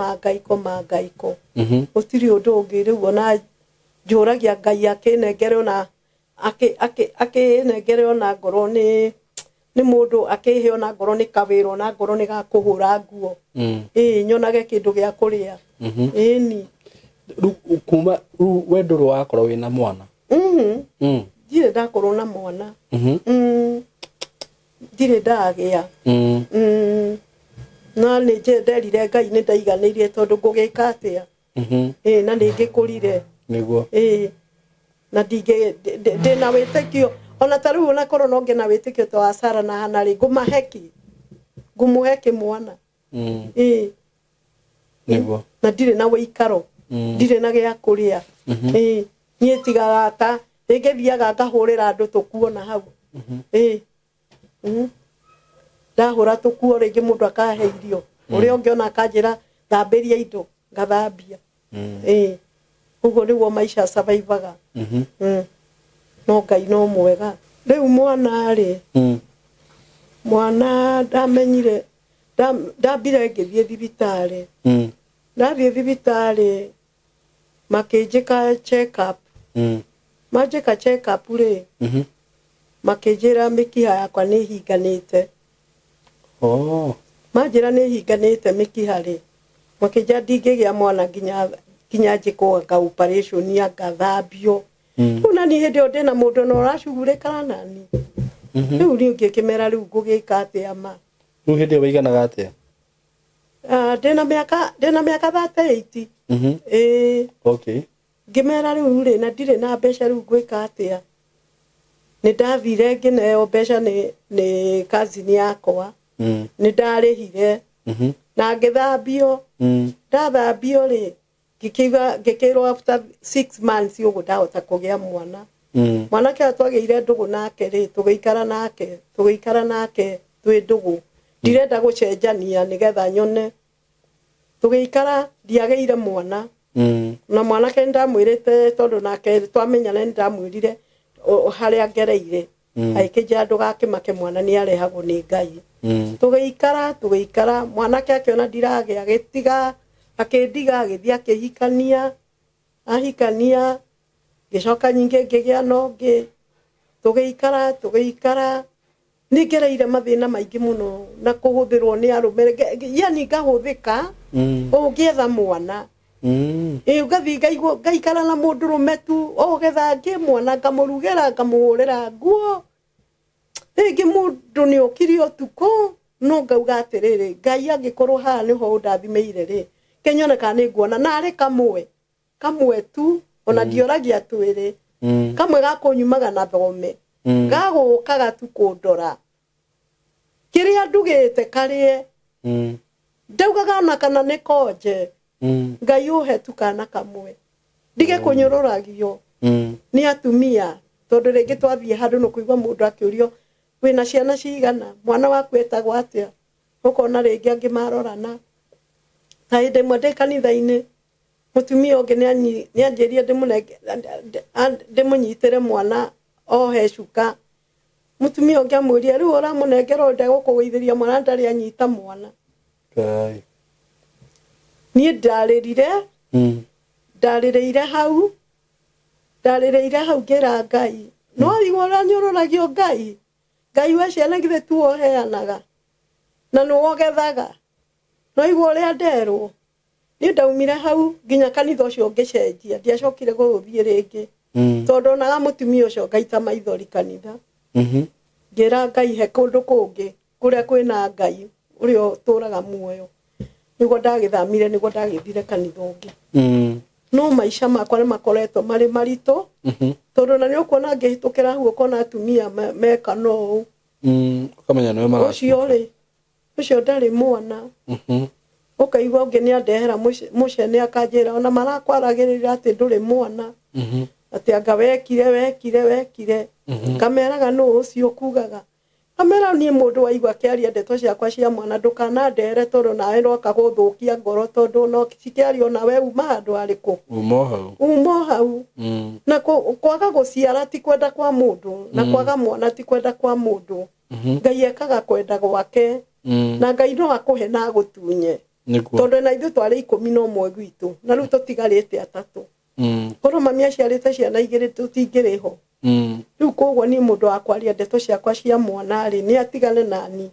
Gũtirĩ ũndũ ũngĩ rĩu ona njũragia Ngai akĩnengere ona akĩnengere ona ngorwo nĩ mũndũ akĩhe ona ngorwo nĩ kawĩra ona ngorwo nĩ ga kũhũra nguo. Ĩĩ nyonage kĩndũ gĩa kũrĩa. Ĩni. Rĩu kuma rĩu we ndũrĩ wakorwo wĩna mwana? Ndirĩ ndakorwo na mwana. Ndirĩ ndagĩa. Na nĩ nderire Ngai nĩ ndaiganĩirie tondũ ngũgĩka atĩa. Ĩĩ na nĩ ngĩkũrire. Nĩguo. Ĩĩ na ndĩna wĩtĩkio ona ta rĩu ona korwo no ngĩna wĩtĩkio ta wa Sara na Hana rĩ ngũmahe kĩ? Ngũmũhe kĩ mwana? Ĩĩ. Nĩguo. Na ndirĩ na wĩikaro. Ndirĩ na gĩa kũrĩa. Ĩĩ niĩ tiga ta rĩngĩ thiaga ngahũrĩra andũ tũkuona hau. Ĩĩ. Ndahũra tũkuo rĩngĩ mũndũ akahe irio. Ũrĩa ũngĩ ona akanjĩra thambĩria indo ngathambia. Ĩĩ. Ũguo nĩguo maica survivaga. No Ngai no mwega. Rĩu mwana rĩ. Mwana ndamenyire ndambire ngĩthiĩ thibitarĩ. Ndathiĩ thibitarĩ makĩnjĩka check up. Manjĩka check up rĩ. Makĩnjĩra mĩkiha yakwa nĩ ĩhinganĩte. Manjĩra nĩ ĩhinganĩte mĩkiha rĩ. Makĩnjĩra ndingĩgĩa mwana nginya njĩkwo anga operation ngathambio. Rĩu na niĩ hĩndĩ ĩyo ndĩna mũndũ na ũracugurĩkana nani. Rĩu niĩ ngĩkĩmera rĩu ngũgĩka atĩa ma. Rĩu hĩndĩ ĩyo waiganaga atĩa? Ndĩna mĩaka 38. Ĩĩ. Okay. Ngĩmera rĩu rĩ na ndirĩ na mbeca rĩu ngwĩka atĩa. Nĩ ndathire ngĩneo mbeca nĩ cousin yakwa. Nĩ ndarĩhire. Na ngĩthambio. Ndathambio rĩ ngĩkĩrwo after 6 months ũguo ndahota kũgĩa mwana. Mwanake ũyũ twagĩire ndũgũ nake rĩ tũgĩikara nake twĩ ndũgũ. Ndirenda gũcenjania nĩgetha nyone. Tũgĩikara ndiagĩire mwana. Na mwanake nĩndamwĩrĩte tondũ nake twamenyana nĩndamwĩrire harĩa ngereire. Agĩkĩnjĩra ndũgakĩmake mwana nĩarehagwo nĩ Ngai. Tũgĩikara mwanake akĩona ndiragĩa agĩtiga akĩndiga agĩthiĩ akĩhikania. Ahikania ngĩcoka nyingĩ ngĩgĩa na ũngĩ tũgĩikara nĩngereire mathĩna maingĩ mũno na kũhũthĩrwo nĩ arũme yani ngahũthĩka ũngĩetha mwana ĩ ũgathiĩ ngaikara na mũndũrũme tu ũgetha ngĩ mwana ngamũrugĩra ngamũhũrĩra nguo rĩngĩ mũndũ nĩ okire ũtukũ no ngauga atĩrĩrĩ Ngai angĩkorwo haha nĩho ũndathimĩire rĩ kenyone kana nĩ nguona na arĩ kamwe tu ona ndioragia twĩrĩ kamwe gakũnyumaga na thome gagũkaga tu kũndora kĩrĩa ndugĩte karĩe ndaugaga ona kana nĩ konje Ngai ũhe tu kana kamwe ndige kũnyũrũragio nĩ atumia tondũ rĩngĩ twathiĩ handũ nĩ kũigua mũndũ akĩũrio wĩna ciana cigana mwana waku etagwo atĩa ũkona rĩngĩ angĩ marorana ta hĩndĩ ĩmwe ndĩ kanitha-inĩ mũtumia ũngĩ nĩanjĩrire ndĩmũnyitĩre mwana ohe cuka mũtumia ũngĩ amwĩrire rĩu ũramũnengera ũyũ ndegũkũgũithĩria mwana ndarĩ anyita mwana niĩ ndarĩrire ndarĩrĩire hau ngĩra Ngai no igua ũranyũrũragio Ngai Ngai we ciana githĩ tu ũheanaga na nĩwogethaga no igua ũrĩa nderwo niĩ ndaumire hau nginya kanitha ũcio ngĩcenjia ndiacokire gũthiĩ rĩngĩ tondũ onaga mũtumia ũcio ngaita maithori kanitha ngĩra Ngai he kũndũ kũngĩ kũrĩa kwĩna Ngai ũrĩa ũtũraga muoyo nĩguo ndagĩthamire nĩguo ndagĩthire kanitha ũngĩ no maica makwa nĩ makoretwo marĩ maritũ tondũ na nĩ ũkuona ngĩhĩtũkĩra hau ũkona atumia meka no ũũ ũkamenya nĩwe mara ũcio rĩ ũcio ndarĩ mwana ũkaigua ũngĩ nĩ andehera mũcene akanjĩra ona marakwaragĩrĩra atĩ ndũrĩ mwana atĩ anga wekire ngameraga nũ ũcio ũkugaga ngamera niĩ mũndũ waigua akĩaria ndeto ciakwa cia mwana ndũkanandere tondũ nawe roka gũthũkia ngoro tondũ no cikĩario nawe uma handũ harĩkũ uma hau na kwaga gũciara ti kwenda kwa mũndũ na kwaga mwana ti kwenda kwa mũndũ Ngai ekaga kwenda gwake na Ngai no akũhe na agũtunye tondũ na ithuĩ twarĩ 11 gwitũ na rĩu tũtigarĩte atatũ korwo mami aciarĩte ciana igĩrĩ tũtingĩrĩ ho rĩu koguo niĩ mũndũ wa kwaria ndeto ciakwa cia mwana rĩ nĩ atigane nani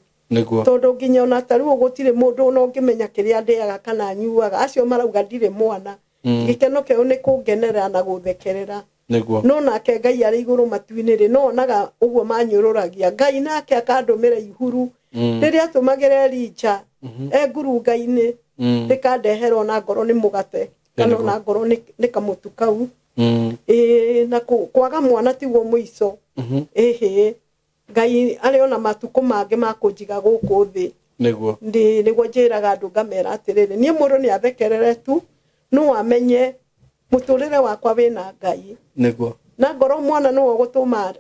tondũ nginya ona ta rĩu gũtirĩ mũndũ ona ũngĩmenya kĩrĩa ndĩaga kana nyuaga acio marauga ndirĩ mwana gĩkeno kĩu nĩ kũngenerera na gũthekerera no nake Ngai arĩ igũrũ matu-inĩ rĩ no onaga ũguo manyũrũragia Ngai nake akandũmĩra ihuru rĩrĩa atũmagĩra Elija e ngurunga-inĩ rĩkandehera ona ngoro nĩ mũgate kana ona ngoro nĩ kamũtu kau ĩĩ na kwaga mwana tiguo mũico ĩhĩ Ngai arĩ ona matukũ mangĩ ma kũnjiga gũkũ thĩ nĩguo njĩraga andũ ngamera atĩrĩrĩ niĩ mũndũ nĩ athekerere tu no amenye mũtũrĩre wakwa wĩna Ngai na ngoro mwana nĩwe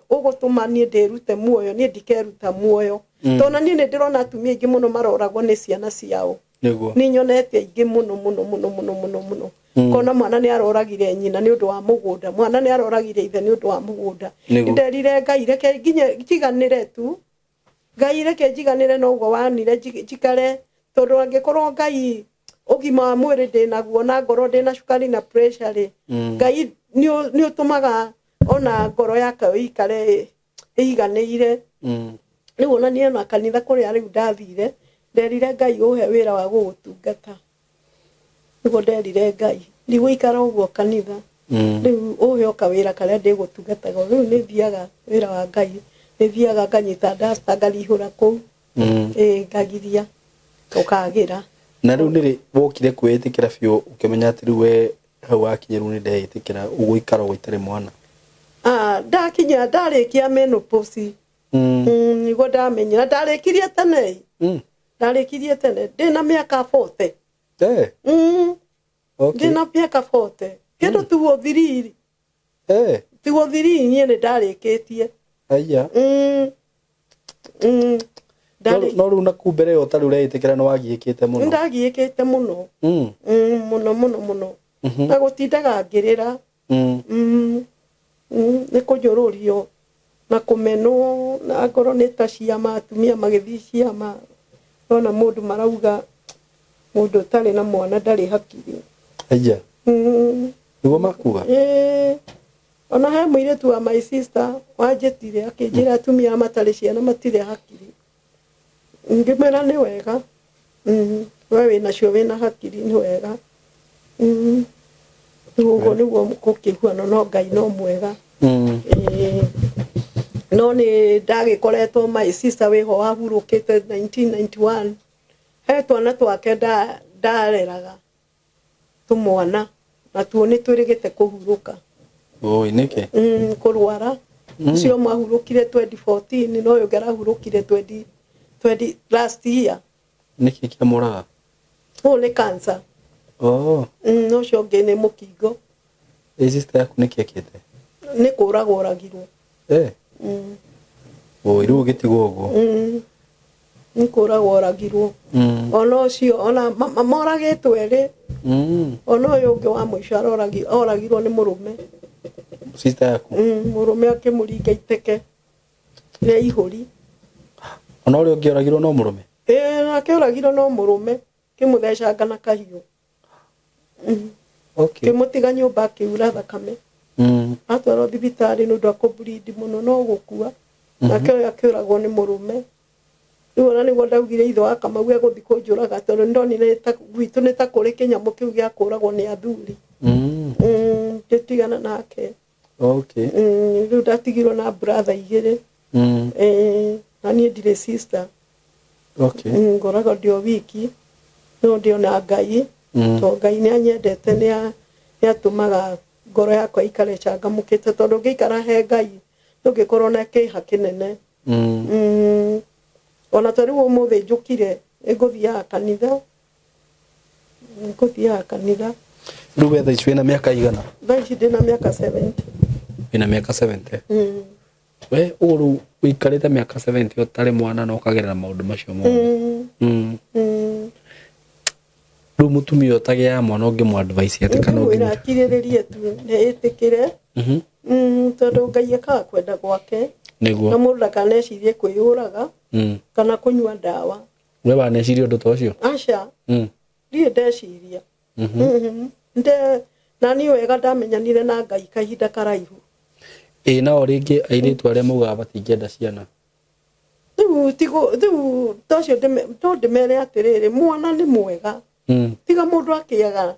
ũgũtũma niĩ ndĩrute muoyo niĩ ndikeruta muoyo tondũ na niĩ nĩ ndĩrona atumia aingĩ mũno maroragwo nĩ ciana ciao nĩ nyonete aingĩ mũno mũno mũno mũno mũno mũno kona mwana nĩ aroragire nyina nĩ ũndũ wa mũgũnda mwana nĩ aroragire ithe nĩ ũndũ wa mũgũnda nderire Ngai reke nginye njiganĩre tu Ngai reke njiganĩre na ũguo wanire njikare tondũ angĩkorwo Ngai ũgima wa mwĩrĩ ndĩnaguo na ngoro ndĩna cukari na pressure rĩ Ngai nĩ ũtũmaga ona ngoro yake ĩikare ĩiganĩire rĩu ona niĩ ona kanitha kũrĩa rĩu ndathire nderire Ngai ũhe wĩra wa gũgũtungata nĩguo nderire Ngai ndigũikara ũguo kanitha rĩu ũhe o kawĩra karĩa ndĩgũtungataga rĩu nĩ thiaga wĩra wa Ngai nĩ thiaga nganyita dasta ngarihũra kũu ĩ ngagiria ũkagĩra na rĩu nĩrĩ wokire kwĩĩtĩkĩra biũ ũkĩmenya atĩ rĩu we hau wakinya rĩu nĩ ndeĩtĩkĩra ũgũikara ũguo itarĩ mwana ndakinya ndarĩkia menopause nĩguo ndamenyera ndarĩkirie tene ndarĩkirie tene ndĩna mĩaka 40 ndĩna mĩaka 40 kĩndũ tuo thiriri tiguo thiriri niĩ nĩ ndarĩkĩtie aya no rĩu naku mbere ĩyo ũtarĩ ũreĩtĩkĩra nĩ wagiĩkĩte mũno nĩndagiĩkĩte mũno mũno mũno mũno na gũtindaga ngĩrĩra nĩ kũnyũrũrio na kũmenwo na ngoro nĩ ta ciama atumia magĩthiĩ ciama nona mũndũ marauga mũndũ ũtarĩ na mwana ndarĩ hakiri aya Nĩguo makuga? Ĩĩ. Ona he mũirĩtu wa my sister wanjĩtire akĩnjĩra atumia matarĩ ciana matirĩ hakiri. Ngĩmwĩra nĩ wega. We wĩnacio wĩna hakiri nĩ wega. Rĩu ũguo nĩguo gũkĩiguana no Ngai no mwega. Ĩĩ. No nĩ ndagĩkoretwo my sister wĩho wahurũkĩte 1991. He twana twake ndareraga tũmwana natuo nĩ twĩrĩgĩte kũhurũka. Oi, nĩkĩ? Kũrwara. Ũcio mahurũkire 2014 no ũyũ ũngĩ arahurũkire 20 last year. Nĩkĩ kĩamũraga? Ũyũ nĩ cancer. Oh. Ũcio ũngĩ nĩ mũkingo. Ĩ sister yaku nĩkĩ ekĩte? Nĩ kũragwo oragirwo. Oi, rĩu ũgĩtigwo ũguo. Nĩ kũragwo oragirwo. Ona ũcio ona moragĩtwo erĩ. Ona ũyũ ũngĩ wa mũico oragirwo nĩ mũrũme. Sister yaku? Mũrũme akĩmũringa iteke rĩa ihũri. Ona ũrĩa ũngĩ oragirwo no mũrũme? Ĩĩ, nake oragirwo no mũrũme, kĩmũthecanga na kahiũ. Okay. Kĩmũtiga nyũmba akĩura thakame. Atwarwo thibitarĩ nĩ ũndũ wa kũburindi mũno no gũkua. Nake ũyũ akĩũragwo nĩ mũrũme. Rĩu ona nĩguo ndaugire ithe wa Kamau egũthiĩ kũnjũraga tondũ nĩndonire gwitũ nĩ ta kũrĩ kĩnyamũ kĩu gĩa kũragwo nĩ athuri. Ngĩtigana nake. Okay. Rĩu ndatigirwo na brother igĩrĩ. Na niĩ ndirĩ sister. Okay. Ngoragwo ndĩ o wiki no ndĩ ona Ngai. Tondũ Ngai nĩ anyendete, nĩ atũmaga ngoro yakwa ĩikare ĩcangamũkĩte tondũ ũngĩikara he Ngai ndũngĩkorwo na kĩeha kĩnene. Ona ta rĩu ũmũthĩ njũkire nĩngũthiaga kanitha. Nĩngũthiaga kanitha. Rĩu we thaa ici wĩna mĩaka igana? Thaa ici ndĩna mĩaka 70. Wĩna mĩaka 70? We ũguo rĩu ũikarĩte mĩaka 70 ũtarĩ mwana na ũkagerera maũndũ macio mothe. Rĩu mũtumia ũtagĩaga mwana ũngĩmũ advice atĩ kana ũngĩmwĩra akirĩrĩrie tu nĩ ĩtĩkĩre. Tondũ Ngai ekaga kwenda gwake. Nĩguo. Na mũndũ ndakanecirie kwĩyũraga kana kũnyua ndawa. We waneciria ũndũ ta ũcio? Aca. Ndirĩ ndeciria. Na niĩ wega ndamenyanire na Ngai kahinda karaihu. Ĩĩ nao rĩngĩ airĩtu arĩa maugaga matingĩenda ciana. Rĩu rĩu tocio no ndĩmere atĩrĩrĩ, mwana nĩ mwega. Tiga mũndũ akĩaga.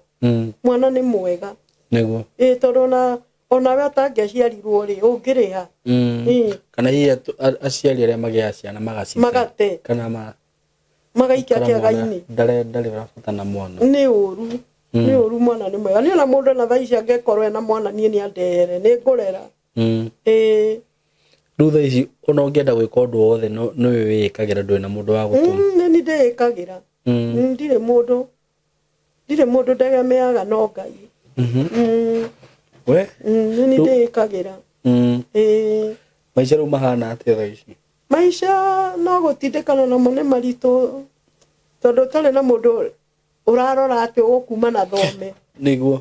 Mwana nĩ mwega. Nĩguo. Ĩĩ tondũ onawe ũtangĩaciarirwo rĩ, ũngĩrĩha. Kana hihi aciari arĩa magĩaga ciana magacite. Magate. Kana magaikia kĩaga-inĩ. Ndarĩ bata na mwana. Nĩ ũru. Nĩ ũru mwana nĩ mwega. Niĩ ona mũndũ ona thaa ici angĩkorwo ena mwana niĩ nĩ andere, nĩ ngũrera. Ĩĩ. Rĩu thaa ici ona ũngĩenda gwĩka ũndũ wothe nĩwe wĩĩkagĩra, ndũrĩ na mũndũ wa gũtũma. Nĩ niĩ ndĩĩkagĩra. Ndirĩ mũndũ. Ndirĩ mũndũ ndegemeaga no Ngai. We? Nĩ niĩ ndĩĩkagĩra. Ĩĩ. Maica rĩu mahana atĩa thaa ici? Maica no gũtindĩkana namo nĩ maritũ tondũ ũtarĩ na mũndũ ũrarora atĩ ũgũkuma na thome. Nĩguo.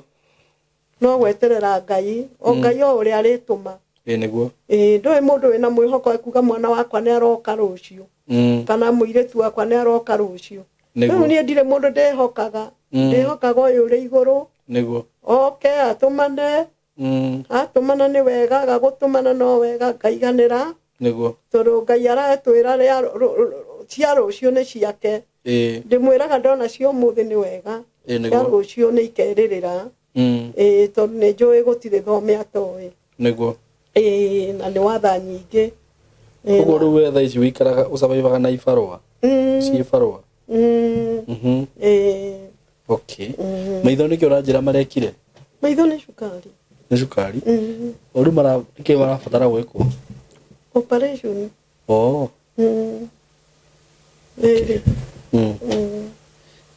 No gweterera Ngai, o Ngai o ũrĩa arĩtũma. Ĩĩ nĩguo. Ĩĩ ndũĩ mũndũ wĩna mwĩhoko ekuga mwana wakwa nĩ aroka rũciũ. Kana mũirĩtu wakwa nĩ aroka rũciũ. Rĩu niĩ ndirĩ mũndũ ndĩhokaga. Ndĩhokaga ũyũ ũrĩ igũrũ. Nĩguo. Oke atũmane. Atũmana nĩ wega, agagũtũmana no wega, ngaiganĩra. Nĩguo. Tondũ Ngai aratwĩra cia rũciũ nĩ ciake. Ĩĩ. Ndĩmwĩraga ndona cia ũmũthĩ nĩ wega. Ĩĩ nĩguo. Cia rũciũ nĩ ikerĩrĩra. Ĩĩ tondũ nĩ njũĩ gũtirĩ thome atoĩ. Nĩguo. Ĩĩ na nĩ watha nyingĩ. Ũguo rĩu we thaa ici ũikaraga ũcabaibaga na ibarũa? Ciĩ barũa? Ĩĩ. Okay. Maitho nĩkĩ ũranjĩra marekire? Maitho nĩ cukari. Nĩ cukari? O rĩu nĩkĩ marabatara gwĩkwo? Operation. Oh. Ĩĩ.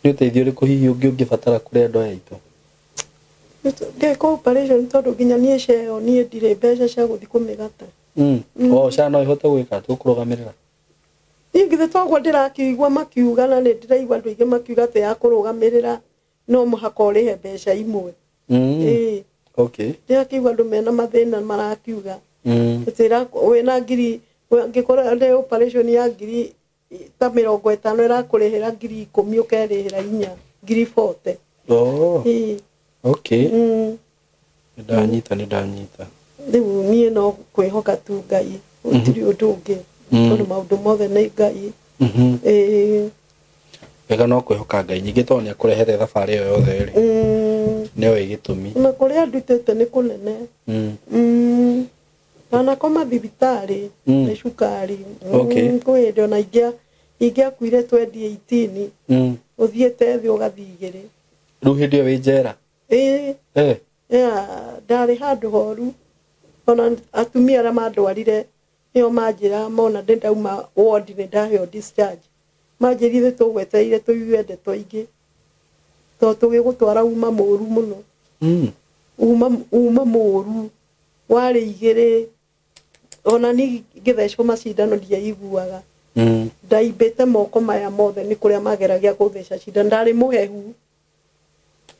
Nĩ ũteithio ũrĩkũ hihi ũngĩ ũngĩbatara kũrĩ andũ aya aitũ? Ngeka operation tondũ nginya niĩ ceo niĩ ndirĩ mbeca cia gũthiĩ kũmĩgata. O SHA no ĩhote gwĩka tũkũrũgamĩrĩra? Niĩ githĩ toguo ndĩrakĩigua makiuga na nĩ ndĩraigua andũ aingĩ makiuga atĩ ya kũrũgamĩrĩra no mũhaka ũrĩhe mbeca imwe. Ĩĩ. Okay. Ndĩrakĩigua andũ mena mathĩna marakiuga. Atĩ wĩna ngiri, angĩkorwo nĩ operation ya ngiri ta 50 ĩrakũrĩhĩra ngiri 10 ũkerĩhĩra inya, ngiri 40. Oh. Ĩĩ. Okay. Ndanyita nĩ ndanyita. Rĩu niĩ no kwĩhoka tu Ngai, gũtirĩ ũndũ ũngĩ, tondũ maũndũ mothe nĩ Ngai. Ĩĩ. Wega no kwĩhoka Ngai nyingĩ tondũ nĩ akũrehete thabarĩ ĩyo yothe rĩ. Nĩoĩ gĩtũmi. Na kũrĩa ndutĩte nĩ kũnene. Ndanakoma thibitarĩ nĩ cukari. Kwĩ hĩndĩ ona ingĩakuire 2018 ũthiĩte thĩ ũgathiĩ igĩrĩ. Rĩu hĩndĩ ĩyo wĩ njera? Ĩĩ. Ndarĩ handũ horu. Ona atumia arĩa mandwarire nĩo manjĩra mona ndĩ ndauma ward nĩ ndaheo discharge. Manjĩrire tũgwetereire tũigue ndeto ingĩ tondũ tũgĩgũtwara uma mũru mũno. Uma mũru warĩ igĩrĩ. Ona niĩ ngĩthecwo macindano ndiaiguaga. Ndaimbĩte moko maya mothe nĩ kũrĩa mageragia gũtheca cindano. Ndarĩ mũhehu.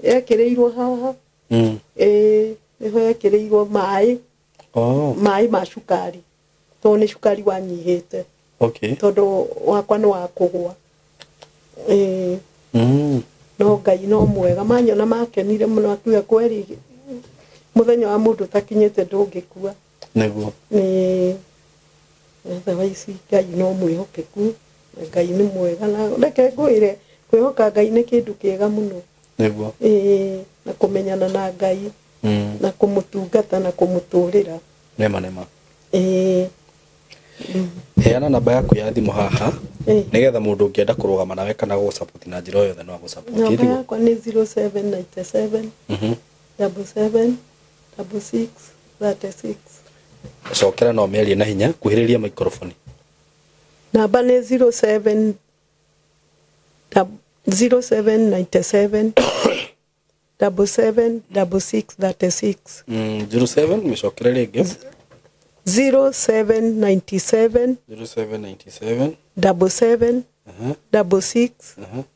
Ekĩrĩirwo haha. Ĩĩ, nĩho ekĩrĩirwo maĩ. Maĩ ma cukari. Tondũ nĩ cukari wanyihĩte. Tondũ wakwa nĩ wa kũgwa. Ĩĩ. No Ngai no mwega. Manyona makenire mũno akiuga kweri mũthenya wa mũndũ ũtakinyĩte ndũngĩkua. Nĩguo. Nĩ otherwise Ngai no mwĩhokeku. Ngai nĩ mwega na reke ngwĩre kwĩhoka Ngai nĩ kĩndũ kĩega mũno. Nĩguo. Ĩĩ, na kũmenyana na Ngai. Na kũmũtungata na kũmũtũrĩra. Nĩma nĩma. Ĩĩ. Heana namba yaku ya thimũ haha nĩgetha mũndũ ũngĩenda kũrũgama nawe kana gũgũsupport na njĩra o yothe no agũsupport. Namba yakwa nĩ 0797 77 66 36. Cokera no mĩarie na hinya, kuhĩrĩria microphone. Namba nĩ 0797 77 66 36. 07 mĩcokere rĩngĩ. 0797 0797 77 66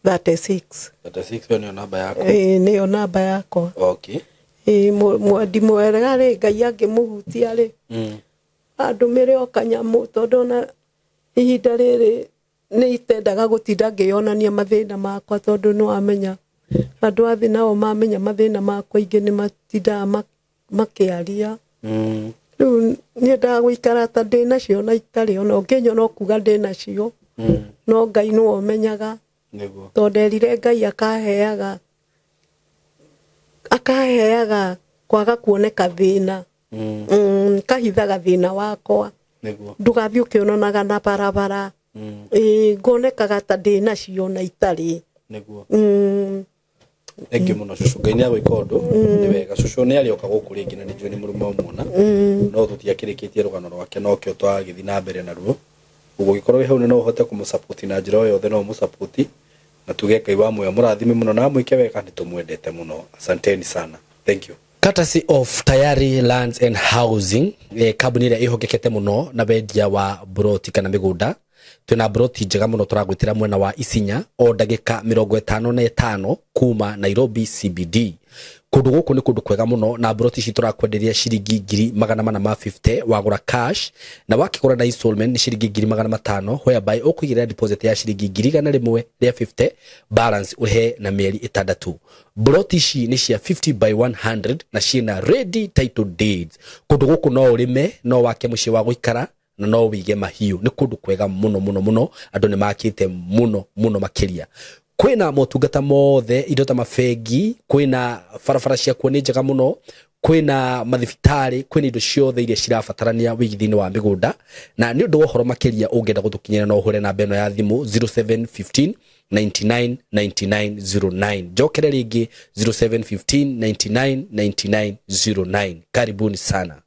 36. 36 ĩyo nĩyo namba yaku. Ĩĩ, nĩyo namba yakwa. Okay. Ĩĩ, mwendi mwega rĩ, Ngai angĩmũhutia rĩ, andũmĩre o kanyamũ tondũ ona ihinda rĩrĩ nĩ itendaga gũtinda ngĩyonania mathĩna makwa tondũ nĩ wamenya andũ a thĩ nao mamenya mathĩna makwa ingĩ nĩ matindaga makĩaria. Rĩu nyendaga gũikara ta ndĩ nacio na itarĩ ona ũngĩnyona ũkuga ndĩ nacio. No Ngai nĩwe ũmenyaga. Nĩguo. Tondũ nderire Ngai akaheaga kwaga kuoneka thĩna. Kahithaga thĩna wakwa. Nĩguo. Ndũgathiĩ ũkĩonanaga na barabara. Ĩĩ, ngonekaga ta ndĩ nacio na itarĩ. Nĩguo. Thank you mũno cũcũ. Ngai nĩ agwĩka ũndũ. Nĩ wega. Cũcũ nĩ arĩoka gũkũ rĩngĩ na nĩ njũĩ nĩ mũrũme ũmuona. No tũtiakĩrĩkĩtie rũgano rwake nokĩo twagĩthiĩ na mbere naruo. Ũguo ũngĩkorwo wĩ hau no ũhote kũmũsupport na njĩra o yothe no ũmũsupport. Na tuge Ngai wa muoyo mũrathime mũno na amwĩke wega nĩ tũmwendete mũno. Asanteni sana. Thank you. Courtesy of Tayari Lands and Housing, kambuni ĩrĩa ĩhokekete mũno na wendia wa broti kana mĩgũnda. Twĩna broti njega mũno tũragwĩtĩra mwena wa Isinya o ndagĩka 55 kuma Nairobi CBD. Kũndũ gũkũ nĩ kũndũ kwega mũno na broti ici tũrakwenderia ciringi 450,000 wagũra cash na wakĩgũra na installment nĩ ciringi 500,000 whereby ũkũigĩrĩra deposit ya ciringi 150,000 balance ũhe na mĩeri 6. Broti ici nĩ cia 50 by 100 na ciĩna ready title deeds. Kũndũ gũkũ no ũrĩme, no wake mũciĩ wa gũikara na no wĩige mahiũ. Nĩ kũndũ kwega mũno mũno mũno, andũ nĩ makĩte mũno mũno makĩria. Kwĩna motungata mothe, indo ta mabengi, kwĩna barabara ciakuo nĩ njega mũno, kwĩna mathibitarĩ, kwĩna indo ciothe iria cirabatarania wĩigithia-inĩ wa mĩgũnda. Na nĩ ũndũ wa ũhoro makĩria ũngĩenda gũtũkinyĩra no ũhũre namba ĩno ya thimũ 0715 99 99 09. Njokere rĩngĩ 0715 99 99 09. Karibuni sana.